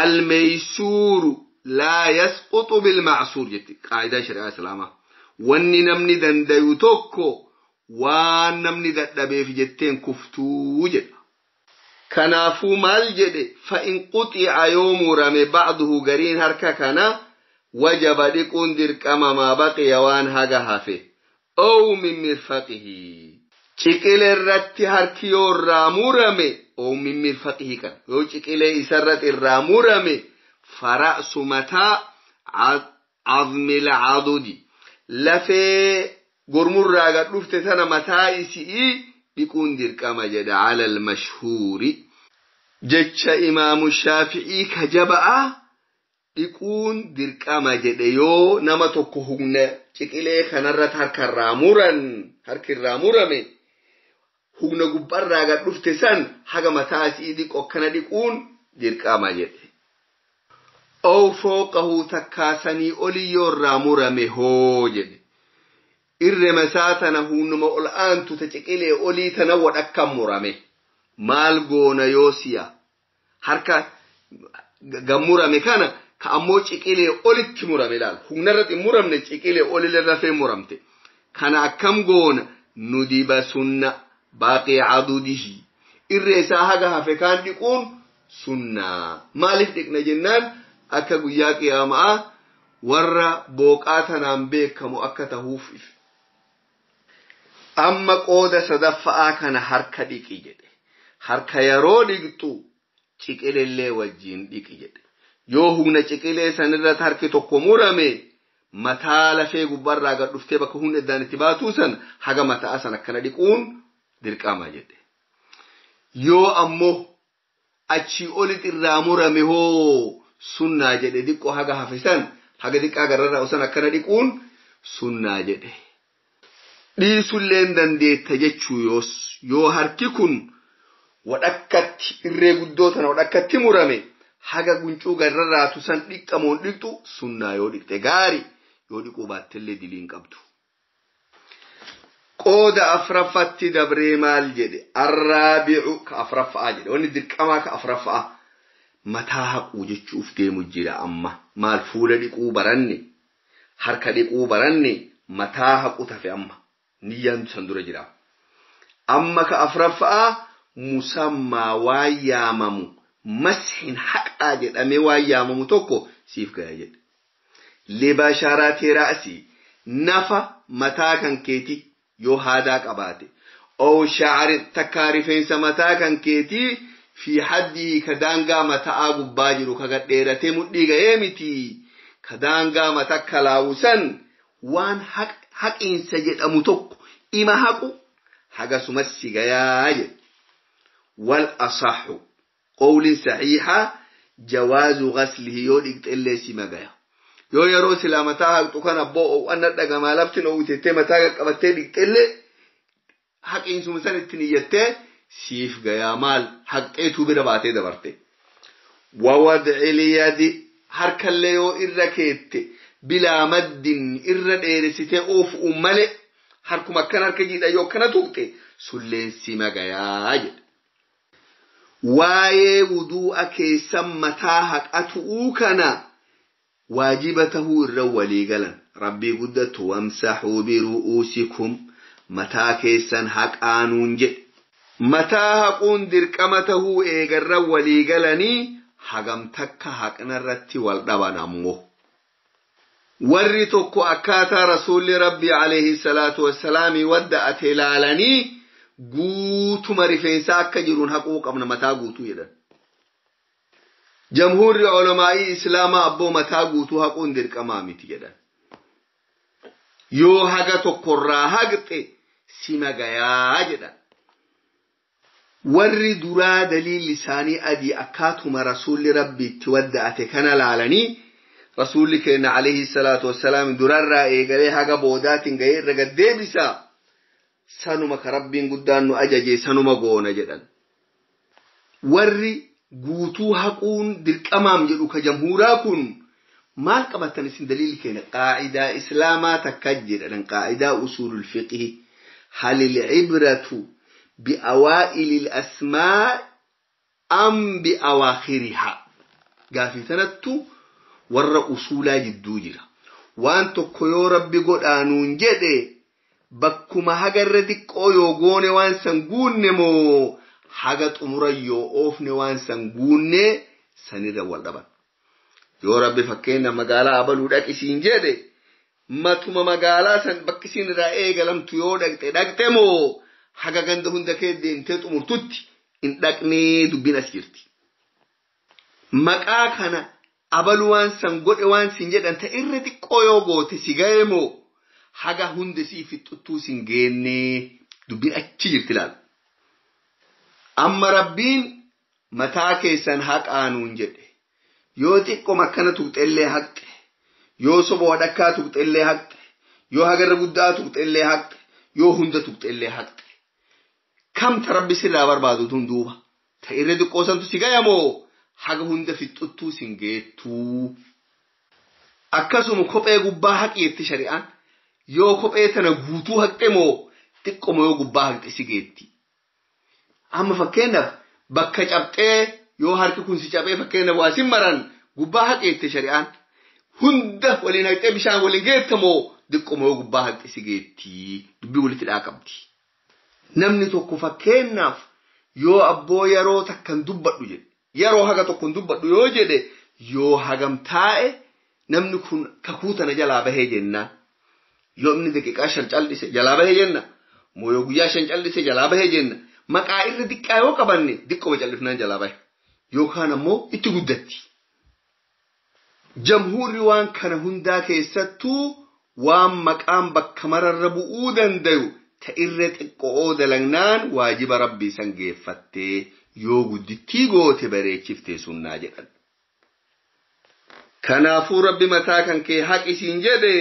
Almeeysuuru laa yasquxu bilmacsuur jetti qaayidaa shari'aa islaamaa. Wanni namni dandayu tokko waan namni dadhabeef jetteen kuftuu jedha. Kanaafuu maal jedhe? Fa'in quxi'a yoo murame ba'duhu gariin harka kana wajaba dhiquun dirqama maa baqiya waan haga hafe. Ow min mirfaqihi. Ciqile irratti harki yoo irraa murame ow min mirfaqihi kana yoo ciqilee isarratti irraa murame fara'su mataa azmil cadudi lafee gormurraa gad dhufte tana mataa isi'ii dhiquun dirqama jedha ala almashhuuri jecha Imaamu Shaafi'ii ka jaba'a dhiquun dirqama jedhe yoo nama tokko humna ciqilee kanarratti harkarraa muran harkirraa murame humna gubbarraa gad dhufte san haga mataa isii dhiqu akkana dhiquun dirqama jedhe. Ow fooqahu takkaasanii olii yoo irraa murame hoo jedhe. Irrema isaa tana humnuma ol aantu ta ciqilee olii tana wadhakkan murame. Maal goona yoo si'a harka gammurame kana ka ammoo ciqilee olitti murame ilaal. Humna irratti hin muramne ciqilee olillee rafee muramte. Kana akkam goona? Nudiba sunna baaqii cadudihi. Irree isaa haga hafe kaan dhiquun sunnaa. Maaliif dhiqna jennaan akka guyyaa qiyaamaa warra booqaa tanaan beekamu akka tahuuf. Amma qooda sadaffa'aa kana harka dhiqi jedhe. Harka yeroo dhiqxu ciqilellee wajjiin dhiqi jedhe. Yoo humna ciqilee sanirratti harki tokko murame mataa lafee gubbarraa gad dhuftee bakka humna iddaan itti baatuu san haga mataa san akkana dhiquun dirqama jedhe. Yoo ammoo achii olitti irraa murame hoo sunnaa jedhe diqqoo haga hafe san haga diqqaa gararraa san akkana dhiquun sunnaa jedhe. Dhiisulleen dandeetta jechuu yoos yoo harki kun wadhakkatti irree guddoo tana wadhakkatti murame haga guncuu gararraatu san dhiqqamoon dhiqxu sunnaa yoo dhiqxe gaari yoo dhiquu baattellee diliin qabdu. Qooda afraffatti dabree maal jedhe? Arraabicu ka afraffa'aa jedhe. Wanni dirqamaa ka afraffa'aa mataa haquu jechuuf deemu jira amma. Maal fuula dhiquu baranne harka dhiquu baranne mataa haqu tafe amma. Niyyaan san dura jira. Amma ka afraffa'aa musammaa waan yaamamu mashin haqaa jedhamee waan yaamamu tokko siif gaya jedhe. Libasharati ra'si nafa mataa kan keeti yoo haadaa qabaate. Ow sha'ari takkaa rifeensa mataa kan keetii fi haddii ka daangaa mataa gubbaa jiru ka gadheeratee mudhii ga'ee miti. Ka daangaa mataa kalaawu san waan haqiinsa jedhamu tokko ima haqu hagasumas si gayaa jedhe. Wal asaxu qawliin saxiixa jawaazu ghaslihi yoo dhiqxellee si magaya. Yoo yeroo silaa mataa haqxu kana bo'o'anna dhagamaa lafti dhoowwitettee mataa qaqqabattee dhiqxellee haqiinsuma san itti niyyattee siif gayaa maal haqxeetuu bira baatee dabarte. Wawadci liyadi harkallee yoo irra keette bilaa maddin irra dheeressitee oofu'u malee harkuma akkana harka jiidha yoo akkana tuqxe sulleen si magayaa jedhe. Waa'ee wuduu'a keessan mataa haqatu'uu kana waajiba tahuu irra walii galan. Rabbii guddatu wamsaxuu biru'uusikum mataa keessan haqaanuun jedhe. Mataa haquun dirqama tahuu eegarra walii galanii hagam takka haqnarratti wal dhaban ammoo. Warri tokko akkaataa rasuulli rabbii alayhi salaatu wassalaamii wadda'ate ilaalanii guutuma rifeensaa akka jiruun haquu qabna mataa guutuu jedhan. Jamhuurri ulamaa'ii islaamaa abboo mataa guutuu haquun dirqamaa miti jedhan. Yoo haga tokkorraa haqxe si magayaa jedhan. Warri duraa daliilli isaanii adii akkaatuma rasuulli rabbiitti wadda'ate kana laalanii rasuulli keenya alayhi salaatu wassalaam durarraa eegalee haga boodaatiin ga'ee irra gaddeebisaa. Sanuma ka rabbiin guddaan nu ajaje sanuma goona jedhan. Warri Guutuu haquun dirqamaam jedhu ka jamhuuraa kun maal qabatan isin daliili keenya qaa'idaa islaamaa takka jedhan qaa'idaa usuulul fiqhi halil cibratu biawaa'ilil asmaa am biawaakhirihaa gaafii tanattu warra usuulaa jidduu jira waan tokko yoo rabbi godhaanuun jedhe bakkuma hagarra xiqqoo yoo goone waan san guunne moo haga xumura yoo oofne waan san guunne sanirra wal dhaban yoo rabbi fakkeenya magaalaa abaluu dhaqisiin jedhe matuma magaalaa san bakkisiin irraa eegalamtu yoo dhaqxe dhaqxe moo haga ganda hunda kee deemtee xumurtutti hin dhaqnee dubbiin as jirti. Maqaa kana abaluu waan san godhe waan sin jedhan ta irra xiqqoo yoo goote si ga'e moo haga hunda sii fixxuttuu sin geennee dubbiin achi jirti laala. Amma rabbiin mataa keessan haqaanuun jedhe yoo xiqqooma akkana tuqxellee haqxe yoo soba wadhakkaa tuqxellee haqxe yoo hagarra guddaa tuqxellee haqxe yoo hunda tuqxellee haqxe kamta rabbi sirraa barbaadu tun duuba ta irra xiqqoo santu si gayamoo haga hunda fixxuttuu sin geettuu akkasuma kophee gubbaa haqi jetti shari'aan yoo kophee tana guutuu haqxe moo xiqqoma yoo gubbaa haqxe si geetti. Amma fakkeenyaaf bakka cabxee yoo harki kun si cabee fakkeenyaaf waa sin maran gubbaa haqeette shari'aan hunda waliin haqxee bishaan waliin geettamoo xiqqoma yoo gubbaa haqxe si geettii dubbii walitti dhaa qabdi. Namni tokko fakkeenyaaf yoo abboo yeroo takkan dubbadhu jedhe yeroo haga tokkon dubbadhu yoo jedhe yoo hagam taa'e namni kun kakuu tana jalaa bahee jennaan yoo inni daqiiqaa 5 callise jalaa bahee jenna moo yoo guyyaa 5 callise jalaa bahee jenna. Maqaa irra xiqqaa yoo qabanne xiqqoma callifnaan jalaa bahe yookaan ammoo itti guddatti. Jamhuurri waan kana hundaa keessattuu waan maqaan bakka mararra bu'uu dandayu ta irra xiqqoo dalagnaan waajiba rabbii san geeffattee yoo guddittii goote bareechiftee sunnaa jedhan. Kanaafuu rabbi mataa kan kee haqisiin jedhe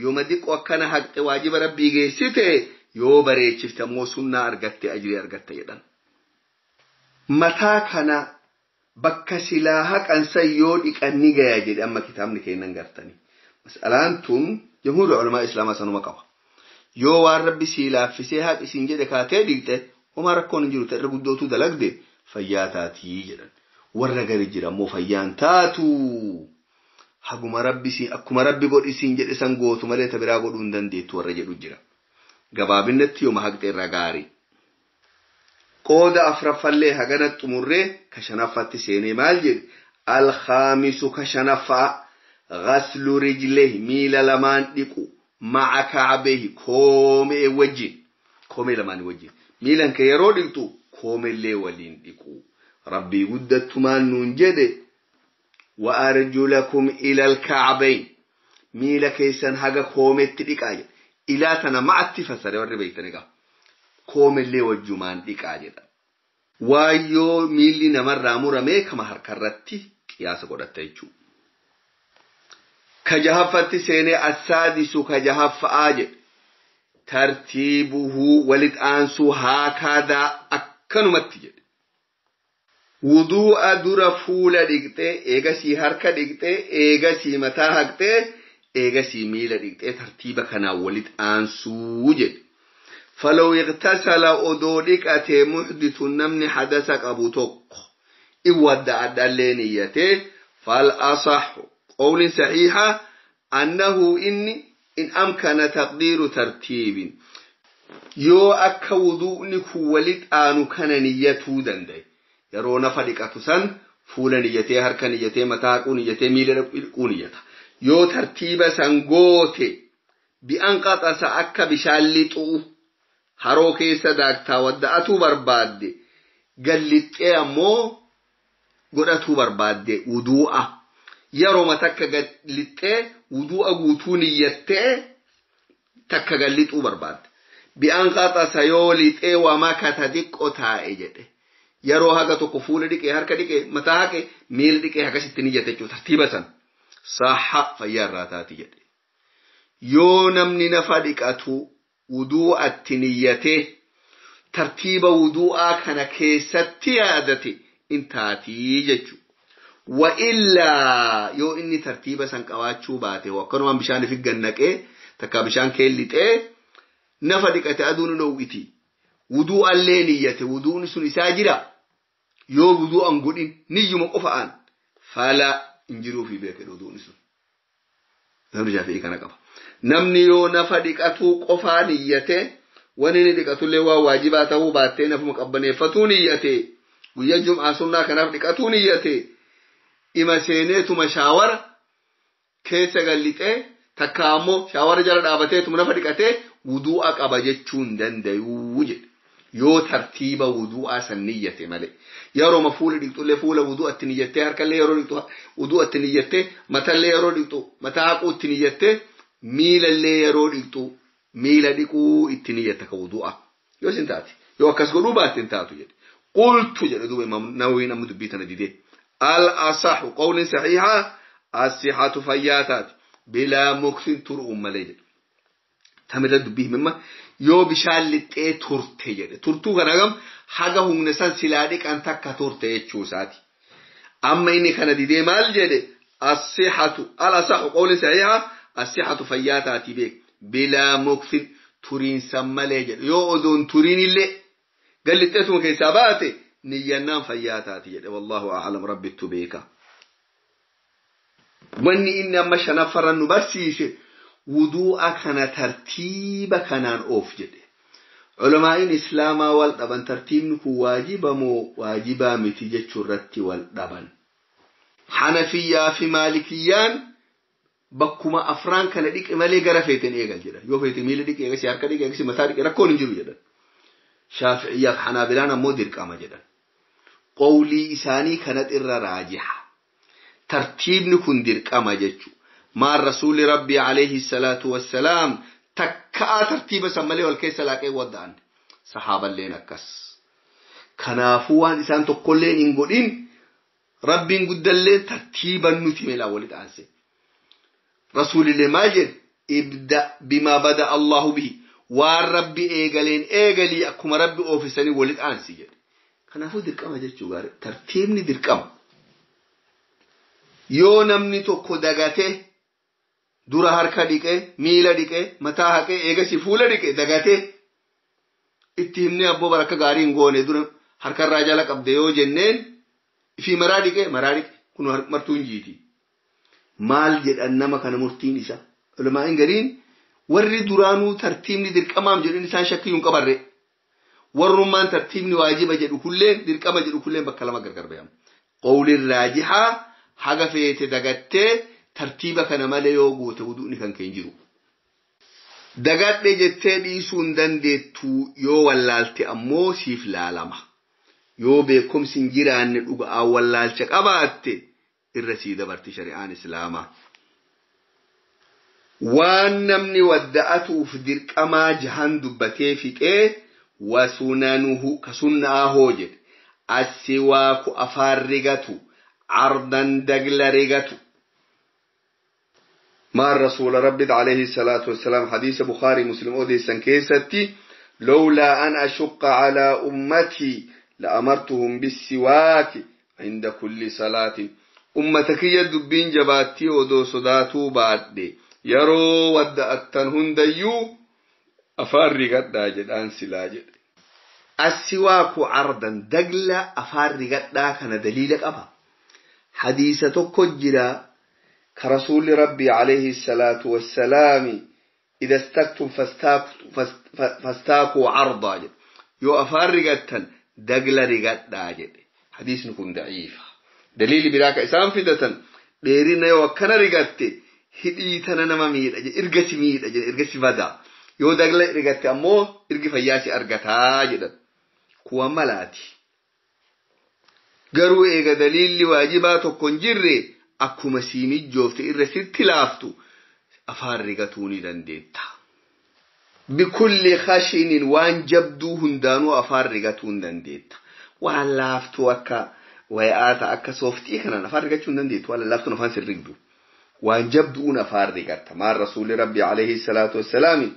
yooma xiqqoo akkana haqxe waajiba rabbii geessite. Yoo bareechifte ammoo sunnaa argatte ajrii argatte jedhan. Mataa kana bakka silaa haqansan yoo dhiqan ni gaya jedhe amma kitaabni kennan gartani. Mas'alaan tun jamhuurri ulamaa islaamaa sanuma qaba. Yoo waan rabbi sii laaffisee haqisiin jedhe kaatee dhiqxe homaa rakkoon hin jiru ta'e irra guddootu dalagde fayyaa taatii jedhan. Warra gari jira ammoo fayyaan taatu. Haguma rabbi siin akkuma rabbi godhisiin jedhe san gootu malee ta biraa godhuu hin dandeettu warra jedhu jira. Gabaabinatti yooma haqxe irra gaarii. Qooda afraffallee hagana xumurree ka shanaffaatti seenee maal jedhe? Alkhaamisu ka shanaffaa ghaslu rijlehi miila lamaan dhiqu ma'a ka'abehi koomee wajjin koomee lamaan wajjin miilan kee yeroo dhiqxu koomellee waliin dhiqu. Rabbii guddattumaan nuun jedhe wa arjulakum ilal ka'abayn miila keessan haga koometti dhiqaa jedhe. Ilaa tana ma'atti fassare warri beektan egaa koomellee wajjumaan dhiqaa jedha. Waayyoo miilli namarraa muramee kama harkarratti qiyaasa godhatta jechuudha. Ka jahaffatti seenee assaadisu ka jahaffa'aa jedha. Tartiibuhuu walit aansuu haakaadaa akkanumatti jedhe. Wuduu'a dura fuula dhiqxee eegasii harka dhiqxee eegasii mataa haqxee eegasii miila dhiqxee tartiiba kanaan walit aansuu jedhe. Falaw iqtasala odoo dhiqatee muhdithu namni hadasa qabu tokko in wadda'adhallee niyyatee fal asaxu qawlin saxiixa annahu inni in amkana taqdiiru tartiibin yoo akka wuduu'ni kun walit aanu kana niyyatuu danda'e yeroo nafa dhiqatu san fuula niyyatee harka niyyatee mataa haquu niyyatee miila dhiquu niyyata. Yoo tartiiba san goote bi'an qaxasa akka bishaan lixuu haroo keessa daaktaa wadda'atuu barbaadde gallixxee ammoo godhatuu barbaadde wuduu'a yeroo takka gallixxee wuduu'a guutuu niyyattee takka gallixuu barbaadde bi'an qaxasa yoo lixee waa makata xiqqoo taa'e jedhe yeroo haga tokko fuula dhiqee harka dhiqee mataa haqe miila dhiqee akkasitti niyyate jechuudha tartiiba san. Saha fayyaa irraa taati jedhe. Yoo namni nafa dhiqatu wuduu'atti niyyatee tartiiba wuduu'aa kana keessatti yaadate Intaatii jechuudha. Wa illaa yoo inni tartiiba san qabaachuu baate akkanumaan bishaan ifi gannaqee takka bishaan keellixee nafa dhiqate aduun dhowwiti. Wuduu allee niyyate wuduun sun isaa jira. Yoo wuduu an godhin niyyuma qofa'an fala hin jiruufi beeke wuduun sun. Namni Shaafi'ii kana qaba. Namni yoo nafa dhiqatuu qofaa niyyate wanni inni dhiqatullee waan waajibaa ta'uu baattee nafuma qabbaneeffatuu niyyate guyyaa jum'aa sunnaa kanaaf dhiqatuu niyyate ima seeneetuma shaawara keessa gallixee takka ammoo shaawara jala dhaabateetuma nafa dhiqatee wuduu'a qaba jechuu hin danda'uu jedhe. Yoo tartiiba wuduu'aa san niyyate malee yeroo fuula dhiqxullee fuula wuduu'atti niyyattee harkallee yeroo dhiqxu wuduu'atti niyyattee matallee yeroo dhiqxu mataa haquu itti niyyattee miilallee yeroo dhiqxu miila dhiquu itti niyyatta ka wuduu'a yoo isin taate yoo akkas godhuu baatte hin taatu jedhe. Qultu jedhe duuba Imaam Nawawiin amma dubbii tana didee al asahu qawliin saxiihaa as-sihatu fayyaa taate bilaa muksin turuun malee jedhe. Tamirra dubbii himimma yoo bishaan lixxee turte jedhe turtuu kana hagam haga humna san silaa dhiqan takka turte jechuu isaati. Amma inni kana didee maal jedhe as-sihatu al-asahu qawli sahiha as-sihatu fayyaa taati beek bilaa muksin turiinsan malee jedhe yoo odoon turiin illee gallixxeetuma keessaa baate niyyannaan fayyaa taati jedhe wallahu a'lam rabbittu beeka. Wanni inni amma shanaffarran nu barsiise wuduu'a kana tartiiba kanaan oof jedhe. Culamaa'iin islaamaa wal dhaban tartiibni kun waajiba moo waajibaa miti jechuu irratti wal dhaban. Hanafiyyaa fi Maalikiyyaan bakkuma afraan kana dhiqe malee gara feeten eegal jedhan. Yoo feete miila dhiqe eegasi harka dhiqe eegasi mataa dhiqe rakkoon hin jiru jedhan. Shaafi'iyyaa fi Hanaabilaan ammoo dirqama jedhan. Qowlii isaanii kanat irra raajiha. Tartiibni kun dirqama jechuudha. Maan rasuulli rabbii alayhi salaatu wassalaam takkaa tartiiba san malee wal keessa laaqee wadda'an. Sahaaballeen akkas. Kanaafuu waan isaan tokkolleen hin godhin rabbiin guddallee tartiiban nuti meelaa walitti aanse. Rasuulillee maal jedhe? Ibda bimaa bada Allahu bihi. Waan rabbi eegaleen eegalii akkuma rabbi oofisanii walitti aansi jedhe. Kanaafuu dirqama jechuu gaarii. Tartiibni dirqama. Yoo namni tokko dagate dura harka dhiqee miila dhiqee mataa haqee eegasi fuula dhiqee dagatee itti himnee abboo barakka gaarii hin goone dura harkarraa jala qabde yoo jenneen ifii maraa dhiqee kun martuu hin jiiti. Maal jedhan nama kana murtiin isa? Ulamaa'in gariin warri duraanuu tartiibni dirqamaam jedhan isaan shakkii hin qabarre. Warrummaan tartiibni waajiba jedhu kulleen dirqama jedhu kulleen bakka lama gargar bayamu. Qawliin raajihaa haga feete dagattee tartiiba kana malee yoo goote wuduun kan kee hin jiru. Dagadhe jettee dhiisuu hin dandeettu yoo wallaalte ammoo siif laalama. Yoo beekumsi hin jiraanne dhuga'aa wallaalcha qabaatte irra sii dabarti shari'aan islaamaa. Waan namni wadda'atuuf dirqamaa jahan dubbatee fixee wasunanuhu ka sunna'aa hoo jedhe assiwaaku afaan rigatu ardan dagla rigatu. Maan rasuula rabbi alayhi salaatu wassalaam hadiisa Bukaarii Muslim odeessan keessatti lowlaa an ashukka calaa ummatii la'amartuhum bissiwaaki cinda kulli salaatin. Ummata kiyya dubbiin jabaattii odoo sodaatuu baadhe yeroo wadda'attan hundayyuu afaan rigadhaa jedhaan silaa jedhe. Assiwaaku ardan dagla afaan rigadhaa kana daliila qaba. Hadiisa tokko jira كرسول ربي عليه الصلاة والسلام إذا استكتم فاستاكوا عرضا يو أفار رقتا دقل رقتا حديث نكون ضعيف دليل براك إسام فدة ديرنا يو كان رقت هديتنا نما ميل إرقسي ميل إرقسي بدا يو دقل رقت أمو إرقي فياسي أرقتا جدا كوا ملاتي garuu eega daliilli waajibaa tokko hin jirre akkuma sii mijoofte irra sitti laaftu afaan rigatuu ni dandeetta. Bikulli khashinin waan jabduu hundaanuu afaan rigatuu hin dandeetta. Waan laaftuu akka wayaata akka sooftii kanaan afaan rigachuu hin dandeettu. Waan laaftuun afaan sin rigdu. Waan jabduun afaan rigatta. Maan rasuulli rabbi alayhi salaatu wassalaami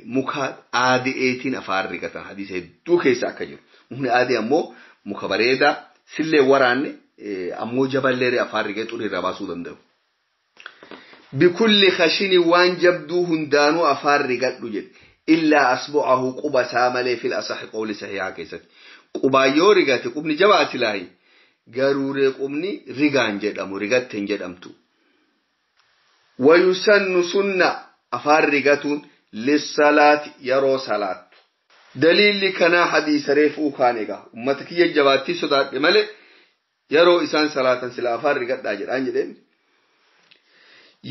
muka aadi'eetiin afaan rigatan hadiisa hedduu keessa akka jiru. Mukni aadii ammoo muka bareedaa Sillee waraanne ammoo jaballee afaan rigee xurii irraa baasuu danda'u. Bikulli khashini waan jabduu hundaanuu afaan rigadhu jedhe. Illaa asbu'ahu quba isaa malee fil asahi qawli sahihaa keessatti. Qubaan yoo rigate qubni jabaa silaahi. Garuuree qubni rigaan jedhamu rigatte hin jedhamtu. Wayusannu sunna afaan rigatuun lissalaati yeroo salaattu. Daliilli kanaa hadiisa reefuu kaan egaa ummata kiyya jabaattii sodaadhe malee yeroo isaan salaatan sila afaan rigadhaa jedhaan jedheen.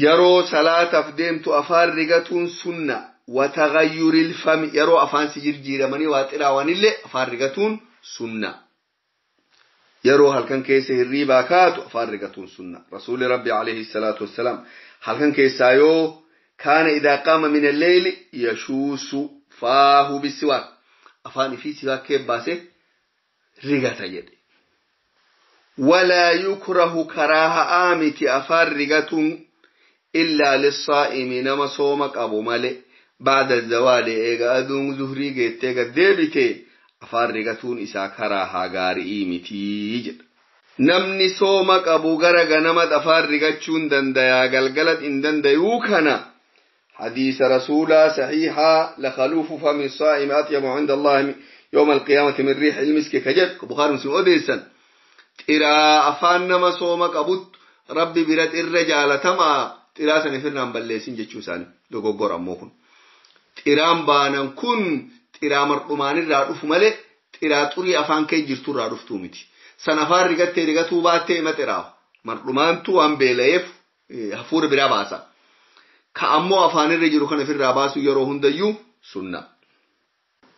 Yeroo salaataaf deemtu afaan rigatuun sunna wataghayyuril fami yeroo afaan si jirjiiramanii waa xiraawanillee afaan rigatuun sunna. Yeroo halkan keessa hirriibaa kaatu afaan rigatuun sunna. Rasuulli Rabbi alayhi salaatu wassalaam halkan keessaa yoo kaana idaa qaama min alleyli yashuusu faahu bisiwaak afaan ifii siwaak kee baase rigata jedhe. Walaa yukrahu karaahaa miti afaan rigatuun illaa lissaa'imi nama sooma qabu malee ba'da zawaali eega aduun zuhrii geettee gad deebite afaan rigatuun isaa karaahaa gaarii mitii jedha. Namni sooma qabu gara ganama afaan rigachuun dandayaa galgala hin dandayuu kana حديث رسولا صحيحا لخلوف فم الصائم أطيب عند الله يوم القيامة من ريح المسك كجد بخاري مسلم أديسا ترى أفان نما صومك أبوت ربي برد الرجال تما ترى سنفرنا بلسين جتشوسان دوغور أموكن ترى بانا كن ترى مرقمان الرادف ملك ترى تري أفان كي جرتو رادف تومتي سنفار رغتي رغتو باتي ما تراه مرقمان تو أم بيليف هفور برا باسا ka ammoo afaanirra jiru kana ofirraa baasu yeroo hundayyuu sunna.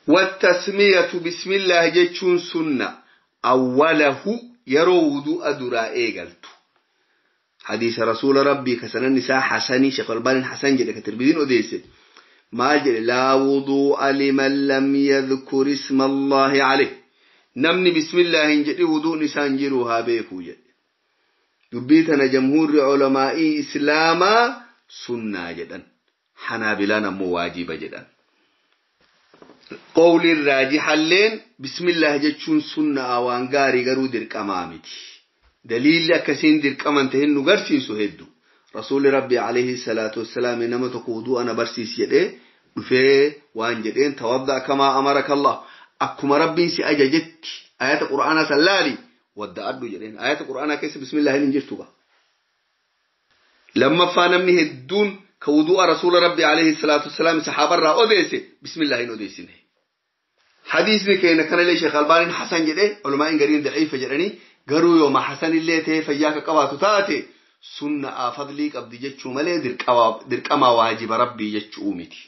Wattasmiyatu bismillah jechuun sunna awwalahu yeroo wudu'a duraa eegaltu. Hadiisa rasuula rabbii ka sananni isaa hasanii Sheekh Albaaniin hasan jedhe ka Tirmiziin odeesse. Maal jedhe laa wudu'a liman lam yadhkur isma Allahi alayh. Namni bismillah hin jedhi wuduun isaan jiru haa beekuu jedhe. Dubbii tana jamhuurri ulamaa'ii Islaamaa sunnaa jedhan hanaabilaan ammoo waajiba jedhan. Qawliin raajixalleen bismillah jechuun sunnaa waan gaarii garuu dirqamaa miti. Daliilli akkasiin dirqaman ta'in nu garsiisu hedduu. Rasuulli Rabbi alayhi salaatu wassalaam nama tokko wudu'a na barsiisi jedhee dhufee waan jedheen tawadda kamaa amaraka Allah akkuma Rabbiin si ajajetti ayata Qur'aanaa san laali wadda'adhu jedheen ayata Qur'aanaa keessa bismillah hin jirtu ba. Lammaffaa namni hedduun ka wudu'a rasuula rabbi alayhi salaatu wassalaam saxaabarraa odeesse bismillah hin odeessine. Hadiisni keenya kanallee Sheekh Albaaniin Hasan jedhee ulamaan gariin daciifa jedhanii garuu yooma Hasan illee ta'ee fayyaa ka qabaatu taate sunna fadlii qabdi jechuu malee dirqama waajiba rabbii jechuu miti.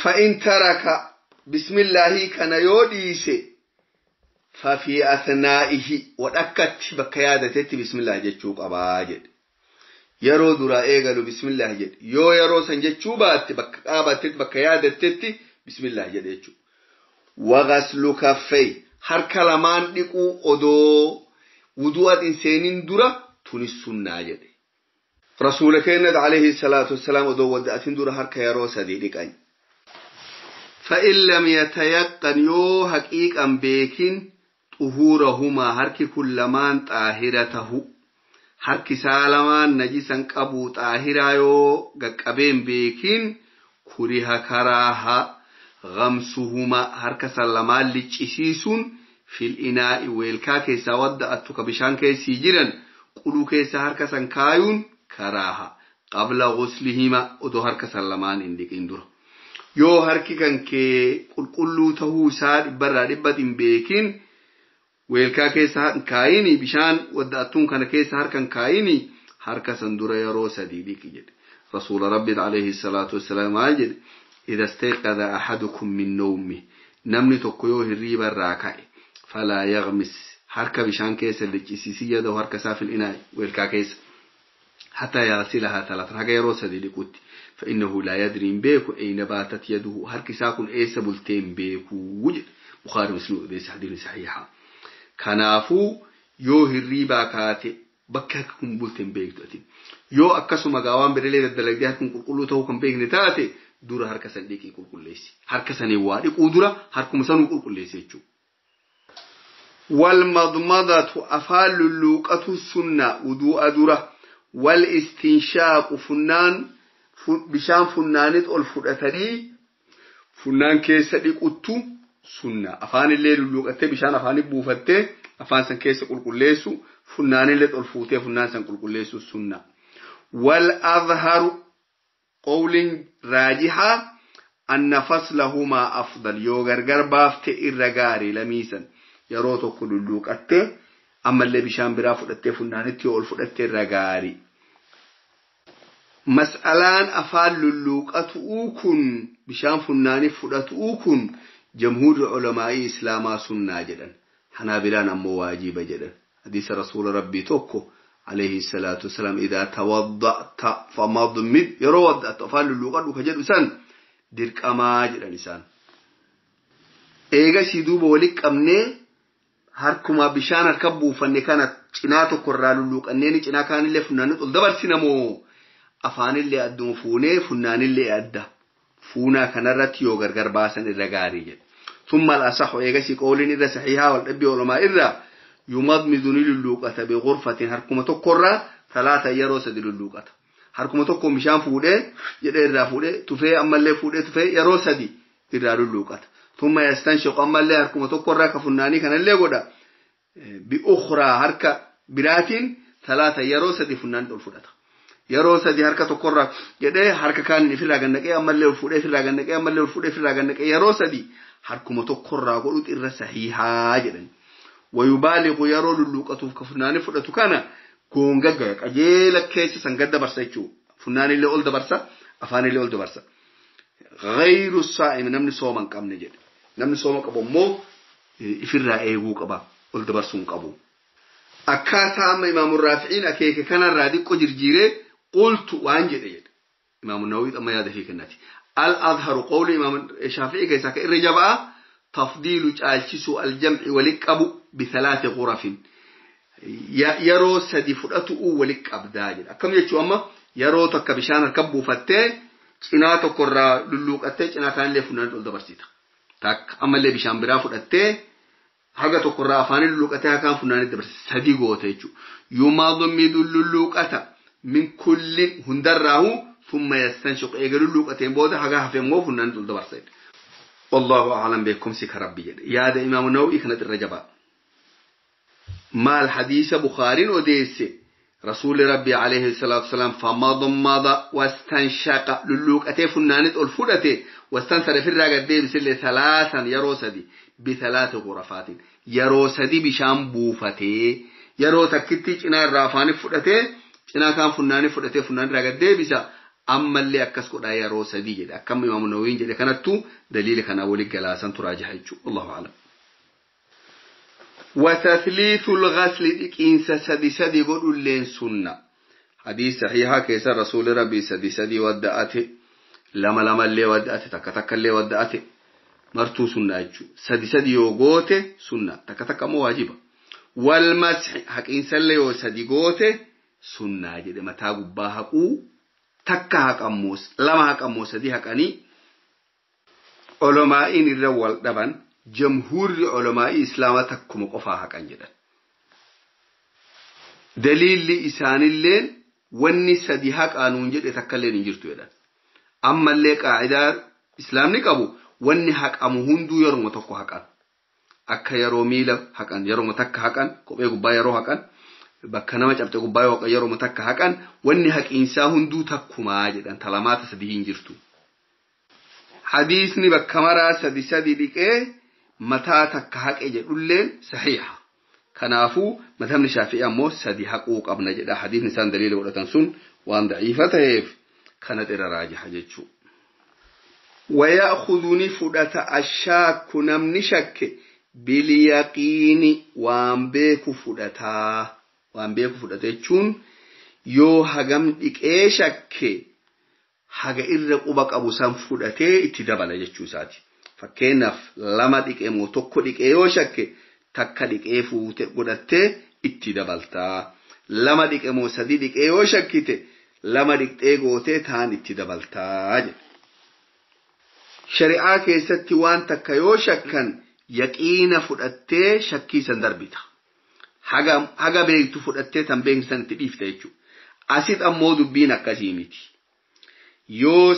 Fa'in taraka bismillaahi kana yoo dhiise fafii athnaa'ihi wadhakkatti bakka yaadatetti bismillah jechuu qabaa jedhe. Yeroo duraa eegalu bismillah jedhe yoo yeroo san jechuu baatte bakka qaabattetti bakka yaadattetti bismillah jedhe jechuudha. Waghaslu kaffee harka lamaan dhiquu odoo wudu'a hin seenin dura tunis sunnaa jedhe. Rasuula keenya alayhi salaatu wassalaam odoo wadda'atin dura harka yeroo sadii dhiqan. Fa'in lam yatayaqqan yoo haqiiqan beekin xuhuurahumaa harki kun lamaan xaahira tahu. Harki isaa lamaan najisan qabu xaahiraa yoo qaqqabeen beekin kuriha karaaha ghamsuhuma harka san lamaan liccisiisuun fil inaa'i weelkaa keessaa wadda'attu ka bishaan keessii jiran quluu keessa harka san kaayuun karaaha qabla ghuslihima odoo harka san lamaan hin dhiqin dura. Yoo harki kan kee qulqulluu tahuu isaa dhibbarraa dhibbat hin beekin weelkaa keessa kaayini bishaan wadda'attuun kana keessa harkan kaayini harka san dura yeroo sadii dhiqi jedhe. Rasuula Rabbi alayhi salaatu wassalaam maal jedhe idha istayqadha ahadukum min nawmi namni tokko yoo hirriiba irraa ka'e falaa yaghmis harka bishaan keessa liccisiisii yadahu harka isaa fil inaa'i weelkaa keessa hatta yaghsilahaa talaatan haga yeroo sadii dhiqutti فإنه لا يدري بيكو أين باتت يده harki isaa kun eessa bulteen beekuu jedhe. Bukhaari Muslim odeessa hadiisni sahiha. Kanaafuu yoo hirriibaa kaate bakka harki kun bulteen beektu ati. Yoo akkasuma gaawaan bireelee daddalagdee harki kun qulqulluu ta'uu kan beekne taate dura harka san dhiqii qulqulleessi. Harka sanii waa dhiquu dura harkuma sanuu qulqulleessi jechuudha. Walmadmadatu afaan lulluuqatu sunna wuduu'a dura. Wal istinshaaqu funnaan bishaan funnaanit ol fudhatanii funnaan keessa dhiquttu sunna. Afaanillee lulluuqattee bishaan afaanii buufattee afaan san keessa qulqulleessu, funnaanillee ol fuutee funnaan san qulqulleessu sunna. Wal azharu qawliin raajihaa anna faslahumaa afdal, yoo gargar baafte irra gaarii lamiisan yeroo tokko lulluuqattee ammallee bishaan biraa fudhattee funnaanitti yoo ol fudhatte irra gaarii. Mas'alaan afaan lulluuqatu'uu kun bishaan funnaanii fudhatu'uu kun jamhuurri ulamaa'ii islaamaa sunnaa jedhan. Hanaabilaan ammoo waajiba jedhan. Hadiisa rasuula rabbii tokko alayhi salaatu wasalaam idaa tawadda'ta famadmid, yeroo wadda'atu afaan lulluuqadhu ka jedhu san dirqamaa jedhan isaan. Eegasii duuba walitti qabnee harkuma bishaan harka buufanne kana cinaa tokkorraa lulluuqannee cinaa kaanillee funnaanni ol dabarsina moo afaanillee adduma fuunee funnaanillee adda fuunaa kanarratti yoo gargar baasan irra gaarii jedhe. Thumma al-asahu eegasii qawliin irra saxiihaa wal dhabbii ulamaa irraa yumadmidu ni lulluuqata bighurfatin harkuma tokkorraa talaata yeroo sadi lulluuqata. Harkuma tokko bishaan fuudhee jedhee irraa fuudhee tufee ammallee fuudhee tufee yeroo sadi irraa lulluuqata. Thumma yastanshiqu ammallee harkuma tokkorraa ka funnaanii kanallee godha. Bi'ukhraa harka biraatiin talaata yeroo sadi funnaan ol fudhata. Yeroo sadi harka tokkorraa jedhee harka kaan ifirraa gannaqee ammallee ol fuudhee ifirraa gannaqee ammallee ol fuudhee ifirraa gannaqee yeroo sadi harkuma tokkorraa godhutu irra sahiihaa jedhan. Wayubaaliqu yeroo lulluuqatuuf ka funnaanii fudhatu kana goonga gaya qajeela keessa san gad dabarsa jechuudha. Funnaanillee ol dabarsa, afaanillee ol dabarsa. Ghayru saa'im namni sooma hin qabne jedhe. Namni sooma qabu immoo ifirraa eeguu qaba, ol dabarsuu hin qabu. Akkaataa amma Imaamu Raafi'iin akeeke kanarraa diqqo jirjiiree qultu waan jedhe jedhe. Imaamu Nawawi amma yaada fi kennati. Al-Azharu qawli Imaamu Shaafi'ii keessaa ka irra jabaa tafdiilu caalchisuu al-jam'i walitti qabu bithalaati ghurafin. Yeroo sadi fudhatu walitti qabdaa jedha. Akkam jechuun amma yeroo takka bishaan harka buufattee cinaa tokkorraa lulluuqattee cinaa kaanillee funnaan ol dabarsita. Takka ammallee bishaan biraa fudhattee haga tokkorraa afaanii lulluuqattee hakaan funnaanitti dabarsita. Sadi goota jechuudha. Yumadmidu lulluuqata min kulli hundarraahu thumma yastanshiqu eega lulluuqateen booda haga hafe immoo funnaanitti ol dabarsa. Wallahu a'lam beekumsi ka rabbi jedhe. Yaada Imaamu Nawawi kanatti irra jabaa. Maal hadiisa Bukhaariin odeesse rasuulli rabbi alayhi salaatu wasalaam famadmada wastanshaqa lulluuqatee funnaanit ol fudhate wastansara ofirraa gad deebisillee salaasan yeroo sadi bithalaati ghurafaatin yeroo sadi bishaan buufatee yeroo takkitti cinaa irraa afaanii fudhatee cinaa kaan funnaanii fudhatee funnaan irraa gad deebisa ammallee akkas godhaa yeroo sadi jedhe. Akkam Imaamu Nawawiin jedhe kanattuu daliila kanaa waliin galaasan turaajaha jechuudha. Allahu a'lam. وتثليث الغسل إنس سدي سدي قل لين سنة. حديث صحيحة كيس رسول ربي سدي سدي ودأته لما لما اللي ودأته تك تك اللي ودأته مرتو سنة أجو سدي سدي يوغوته سنة تك تك مو واجبة. والمسح حق إنس اللي سدي قوته سنة جد متى قباها قو تك حق أموس لما حق أموس سدي حق أني علماء الرول دبن jamhuurri ulamaa'ii islaamaa takkuma qofaa haqan jedhan. Daliilli isaanilleen wanni sadi haqaanuun jedhe takkalleen hin jirtu jedhan. Ammallee qaacidaa islaamni qabu wanni haqamu hunduu yeruma tokko haqan. Akka yeroo miila haqan, yeruma takka haqan, kophee gubbaa yeroo haqan, bakka nama cabxe gubbaa yoo haqan yeruma takka haqan, wanni haqiinsaa hunduu takkumaa jedhan talamaata sadi hin jirtu. Hadiisni bakka maraa sadi sadi dhiqee mataa takka haqe jedhulleen saxiixa. Kanaafuu madhabni Shaafi'ii ammoo sadi haquu qabna jedha. Hadiisni isaan daliila godhatan sun waan daciifa ta'eef kana irra raajiha jechuudha. Waya'khudhu ni fudhata ashaakku namni shakke bilyaqiini waan beeku fudhataa. Waan beeku fudhata jechuun yoo hagam dhiqee shakke haga irra quba qabu san fudhatee itti dabala jechuu isaati. Fakkeenyaaf lama dhiqee moo tokko dhiqee yoo shakke takka dhiqee fuute godhattee itti dabaltaa. Lama dhiqee moo sadi dhiqee yoo shakkite lama dhiqxee gootee taan itti dabaltaa jedha. Shari'aa keessatti waan takka yoo shakkan Yaqiina fudhattee shakkii san darbita. Haga beektu fudhattee tan beeksan itti dhiifte jechuudha. Asit ammoo dubbiin akkasii miti. Yoo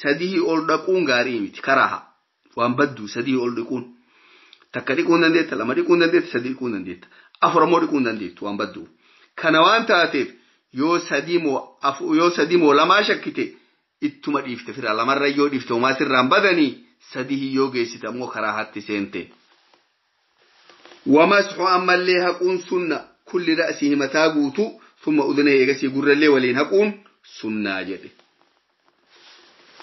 sadii ol dhaquun gaarii miti karaa waan baddu sadii ol dhiquun. Takka dhiquun dandeetta, lama dhiquun dandeetta, sadii dhiquun dandeetta. Afur ammoo dhiquun dandeettu waan baddu. Kana waan taateef yoo sadii moo lamaa shakkite ittuma dhiifte fira lamarra yoo dhiifte homaa sirraan badanii sadii yoo geessite ammoo karaa hatti seente. Wamasxu ammallee haquun sunna kulli ra'sii mataa guutuu summa udunee eegasii gurrallee waliin haquun sunnaa jedhe.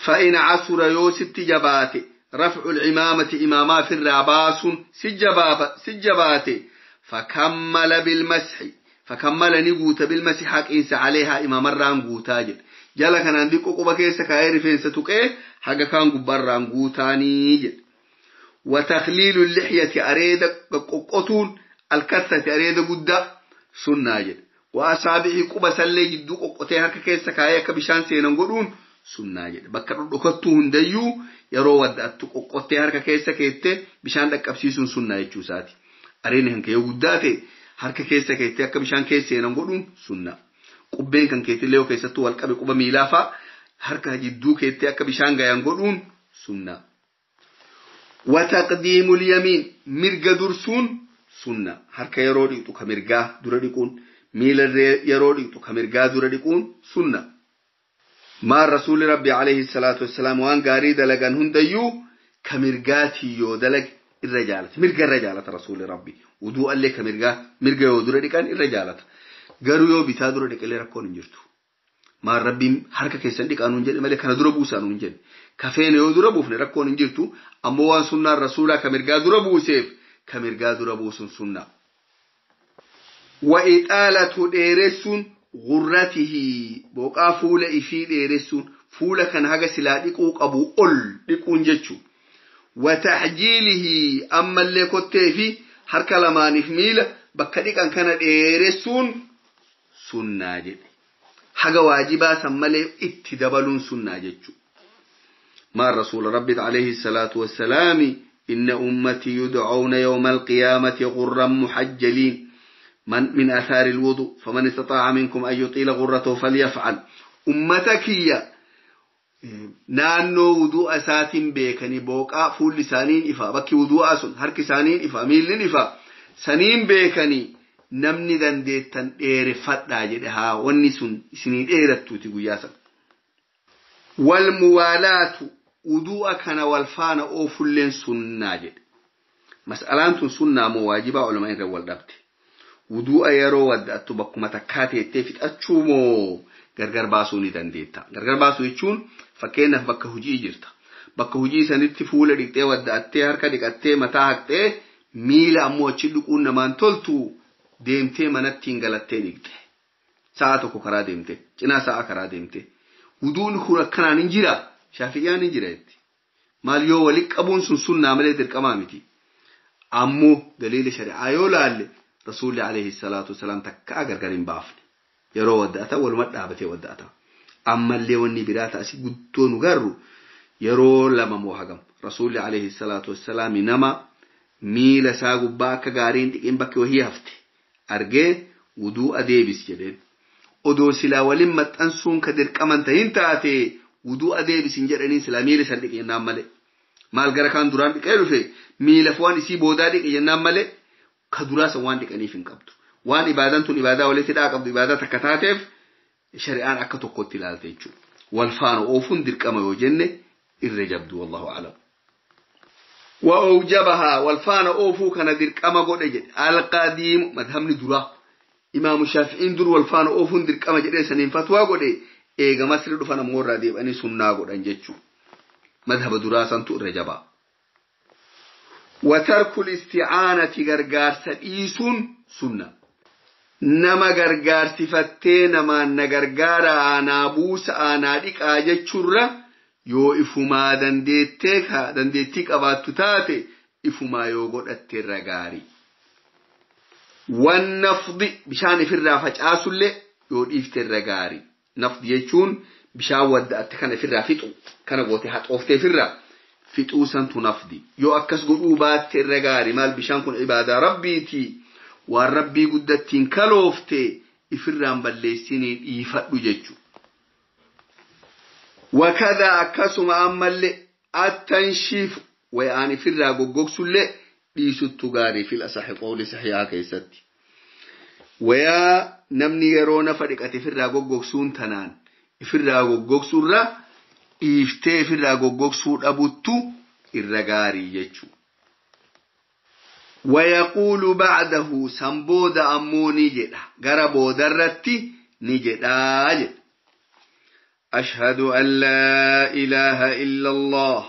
Fa'in casura yoo sitti jabaate rafcu lcimaamati imaamaa firraa baasuun si jabaate fakammala bilmasxi fakammala ni guuta bilmasxi haqiinsa caleehaa imaamarraan guutaa jedhe. Jala kanaan diqqo quba keessa kaa'ee rifeensa tuqee haga kaan gubbarraan guutaanii jedhe. وتخليل اللحية أريد قطون الكثة أريد قد سنة جد وأصابعي قبا سلي جدو قطيها كيسا كايا كبشان سينان قدون سنة جد بكر ركتوهن ديو يرو ودأت قطيها كيسا كيتي بشان دك أبسيسون سنة جوساتي أريني هنك يو قداتي harka keessa keettee akka bishaan keessa seenan godhuun sunna. Qubbeen kan keetillee yoo keessattuu wal qabe quba miilaa fa'a harka jidduu keettee akka bishaan gayan godhuun sunna. وتقديم اليمين مرقى درسون سنة هركا يرودي تو كمرقا درا ميل يرودي تو كمرقا درا سنة ما الرسول ربي عليه الصلاة والسلام وان قاري دلقان هنديو كمرقاتي يو دلق الرجالة مرقى الرجالة رسول ربي ودو قال لي كمرقا مرقى يو درا ديقان الرجالة قالوا يو بتا درا ديق اللي ركون انجرتو ما ربي harka keessan dhiqaanuun jedhe malee kana dura buusaanuun jedhe kafeena yoo dura buufne rakkoon hin jirtu ammoo waan sunnaan rasuulaa ka mirgaa dura buuseef ka mirgaa dura buusun sunnaa. Wa ixaalatu dheeressuun gurratihi boqaa fuula ifii dheeressuun fuula kan haga silaa dhiquu qabu ol dhiquun jechuun. Wa taxjiilihi ammallee kottee fi harka lamaaniif miila bakka dhiqan kana dheeressuun sunnaa jedhe. Haga waajibaa san malee itti dabaluun sunnaa jechuudha. Maan rasuula rabbi alayhi salaatu wassalaami inna ummatii yud'awna yawma alqiyaamati ghurran muhajjaliin من آثار الوضوء فمن استطاع منكم أن يطيل غرته فليفعل ummata kiyya naannoo wudu'a isaatiin beekanii booqaa fuulli isaaniin ifa bakki wudu'aa sun harki isaaniin ifa miilli ifa saniin beekanii namni dandeettan dheereffadhaa jedhe haa wanni sun isinii dheerattuuti guyyaa sana. Wal muwaalaatu wudu'a kana wal faana oofulleen sunnaa jedhe. Mas'alaan tun sunnaa moo waajibaa ulamaa irra wal dhabde. Wudu'a yeroo wadda'attu bakkuma takkaa teettee fixachuu moo gargar baasuu ni dandeetta. Gargar baasuu jechuun fakkeenyaaf bakka hojii jirta. Bakka hojii sanitti fuula dhiqxee wadda'attee harka dhiqattee mataa haqxee miila ammoo achi dhiquun namaan toltu deemtee manatti hin galattee dhiqxe. Sa'a tokko karaa deemte. Cinaa sa'a karaa deemte. Wuduun kun akkanaan hin jira. Shaafi'iyaan hin jira jetti. Maal yoo walitti qabuun sun sunnaa malee dirqamaa miti. Ammoo daliila shari'aa yoo laalle rasuulli alayhi salaatu wasalaam takkaa gargar hin baafne. Yeroo wadda'ata waluma dhaabatee wadda'ata. Ammallee wanni biraa ta'asi guddoo nu garru yeroo lama moo hagam. Rasuulli alayhi salaatu wasalaam nama miila isaa gubbaa akka gaariin dhiqeen bakki wahii hafte. Argee wuduu'a deebis jedheen. Odoo silaa waliin maxxansuun ka dirqaman tahin taate wuduu'a deebis hin jedhaniin silaa miila san dhiqe jennaan malee. Maal gara kaan duraan dhiqee dhufe miila waan isii boodaa dhiqe jennaan malee ka duraa san waan dhiqaniif hin qabdu. Waan ibaadaan tun ibaadaa walitti hidhaa qabdu ibaadaa takka taateef shari'aan akka tokkotti ilaalte jechuudha. Wal faana oofuun dirqama yoo jenne irra jabdu wallahu a'lam. وأوجبها والفان أوفو كان درقما قد جد القديم مذهب درا إمام الشافعي در والفان أوفو درقما جد سنين فتوى قد إيغا مصر دفن مورا ديب أني سنة قد أنجتشو مذهب درا سنتو رجبا وترك الاستعانة غرغار سديسون سنة نما غرغار سفتي نما نغرغار أنا بوس أنا ديك أجتشورا yoo ifumaa dandeettii qabaattu taate ifumaa yoo godhatte irra gaarii. Wan nafdi bishaan ifirraa facaasullee yoo dhiifte irra gaarii. Nafdi jechuun bishaan wadda'atte kana ifirraa fixu kana goote haxooftee ifirraa Fixuu santu nafdi. Yoo akkas godhuu baatte irra gaari maal bishaan kun ibaadaa rabbiiti. Waan rabbii guddattiin kaloofte ifirraan balleessinii dhiifadhu jechu. Wakadaa akkasuma ammallee attanshiifu wayaan ifirraa goggogsullee dhiisuttu gaarii fil asahi qawli sahihaa keessatti. Wayaa namni yeroo nafa dhiqate ifirraa goggogsuun tanaan ifirraa goggogsuurra dhiiftee ifirraa goggogsuu dhabuttu irra gaarii jechuudha. ويقول بعده سنبود أموني جدا غربو درتي نجدا أشهد أن لا إله إلا الله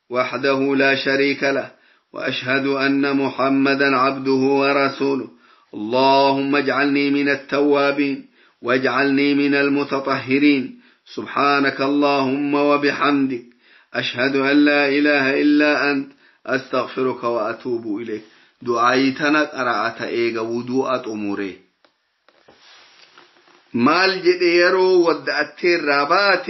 وحده لا شريك له وأشهد أن محمدا عبده ورسوله اللهم اجعلني من التوابين واجعلني من المتطهرين سبحانك اللهم وبحمدك أشهد أن لا إله إلا أنت أستغفرك وأتوب إليك. دعائي تنا قرأت إيغا وضوء أموري مال جد يرو ودأت الرابات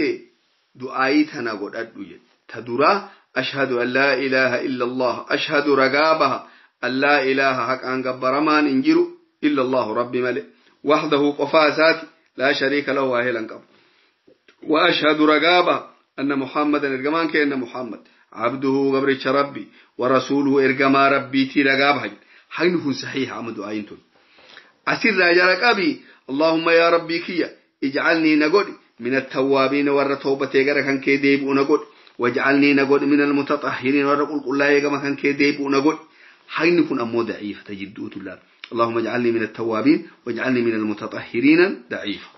دعائي تنا قد أدو تدرى أشهد أن لا إله إلا الله أشهد رقابها أن لا إله حق أن قبرمان إنجرو إلا الله ربي ملك وحده قفاسات لا شريك له أهلا قبل وأشهد رقابها أن محمدا إرجمان كأن محمد عبده قبرتش ربي ورسوله إرجما ربي تي رقابها حينه صحيح عمد عينتون أسير رجالك أبي اللهم يا ربي كيا اجعلني نقول من التوابين ور توبة كان كيديب ونقول واجعلني نقول من المتطهرين ور قل لا يجمع كان كيديب ونقول حينكم أمو ضعيف تجدوت الله اللهم اجعلني من التوابين واجعلني من المتطهرين ضعيف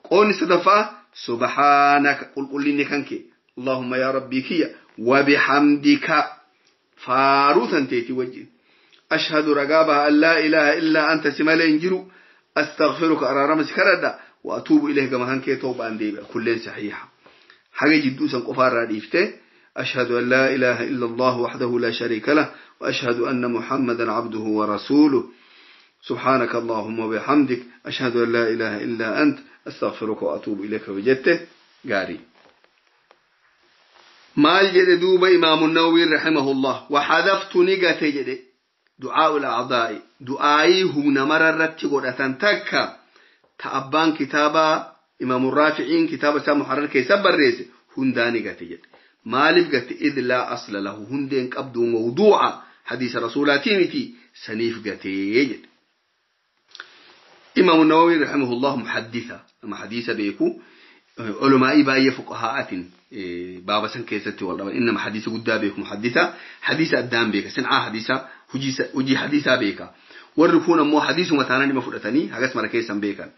قول صدفة سبحانك قل قل لي كانك اللهم يا ربي كيا وبحمدك فاروثا تيتي وجه أشهد رقابها أن لا إله إلا أنت سمالين جرو أستغفرك أرى رمس كردا وأتوب إليه كما هنك توبة أن كلين صحيحة حاجة جدوسا قفار راديفته أشهد أن لا إله إلا الله وحده لا شريك له وأشهد أن محمدا عبده ورسوله سبحانك اللهم وبحمدك أشهد أن لا إله إلا أنت أستغفرك وأتوب إليك وجدته قاري مال جد دوب إمام النووي رحمه الله وحذفت نقة جد دعاء الأعضاء دعائي هم نمررت قرأة تكا تأبان كتابة إمام الرافعين كتابة سام محرر كيسب الرئيس هنداني قتجد مالف قت إذ لا أصل له هندين قبض موضوع حديث رسولاتي سنيف قتيجد إمام النووي رحمه الله محدثة أما حديث بيكو علماء باية فقهاء بابا سن كيستي والله إنما حديث قد بيكو محدثة حديث أدام بيك سنعة حديثة هجي حديثة بيك والركون مو حديث متانا لما فرقتني هجس مركيسا بيك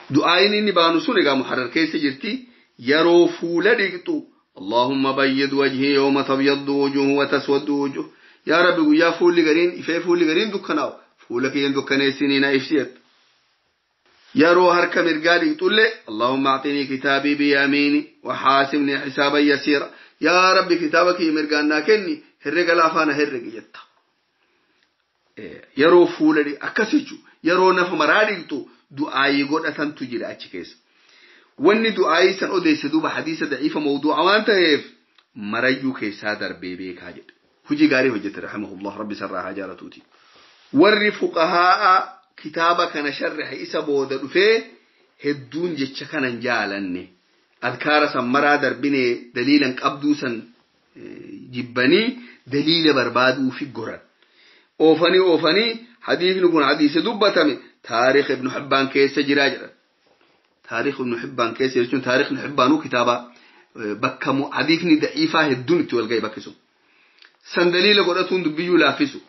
دعائين إني بانو سنغا محرر كيس جرتي يرو فولدقتو اللهم بيض وجهي يوم تبيض وجوه وتسود وجوه يا رب يا فول غرين إفه فول غرين دكناو فولك ين دكني سنين إفسيت يا رو هرك مرقالي تقول لي اللهم أعطني كتابي بيميني وحاسبني حسابا يسيرا يا رب كتابك مرقانا كني هرق لافانا هرق يتا yeroo fuula akkas jechuun yeroo nafa maraa dhiqxu du'aayii godhatantu jira achi keessa. Wanni du'aayii san odeesse duuba hadiisa daciifa mawduu'a waan ta'eef marayyuu keessaa darbee beekaa jedhe. Hujii gaarii hojjete rahimahullah rabbi sarraa haa jaalatuuti. Warri fuqahaa'a kitaaba kana sharrihe isa booda dhufee hedduun jecha kanan jaalanne adkaara san maraa darbine daliilan qabduu san jibbanii daliila barbaaduu fi goran. Oofanii hadiisni kun hadiisa dubbatame taariikh ibnu Hibbaan keessa jiraa jedhan. Taariikh ibnu Hibbaan keessa jechuun taariikh ibnu Hibbaanuu kitaaba bakka hadiisni daciifaa hedduun itti wal ga'e bakki sun. San daliila godhatuun dubbiyyuu laaffisu.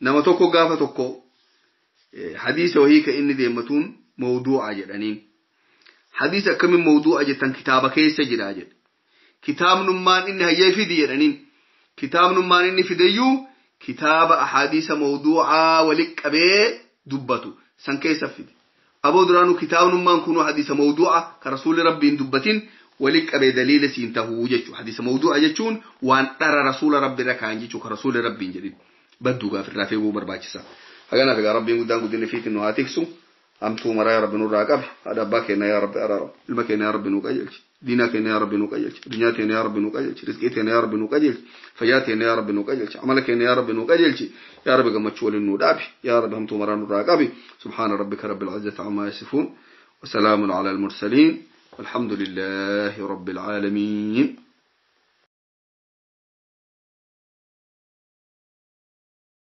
Nama tokko gaafa tokko hadiisa wahii ka inni deemmatuun mawduu'a jedhaniin. Hadiisa akkamiin mawduu'a jettan kitaaba keessa jiraa jedhe. Kitaabnummaan inni hayyee fidi jedhaniin. Kitaabnummaan inni fideyyuu kitaaba ahadiisa mawduu'aa walitti qabee dubbatu san keessa fide. Aboo duraanuu kitaabnummaan kunuu hadiisa mawduu'a ka rasuulli rabbiin dubbatin walitti qabee daliila siin tahuu jechuudha. Hadiisa mawduu'a jechuun waan dhara rasuula rabbi irra kaan jechuudha ka rasuulli rabbiin jedhin. Badduu gaafirraa feeguu barbaachisa. Haganaaf egaa rabbiin guddaan guddinni fiitiin nu haa tiksu. Hamtuu maraa yaa rabbi nurraa qabi. Haadha abbaa keenya yaa rabbi araara. Ilma keenya yaa rabbi nuu qajeelchi. Diinaa keenya yaa Rabbi nu qajeelchi, addunyaa teenya yaa Rabbi nu qajeelchi, rizqii teenya yaa Rabbi nu qajeelchi, fayyaa teenya yaa Rabbi nu qajeelchi, amala keenya yaa Rabbi nu qajeelchi, yaa Rabbi gammachuu waliin nu dhaabi, yaa Rabbi hamtuu maraa nurraa qabi. Subhaana rabbika rabbil izzati ammaa yasifuun, wasalaamun ala almursaliin, walhamdu lillaahi rabbil caalamiin.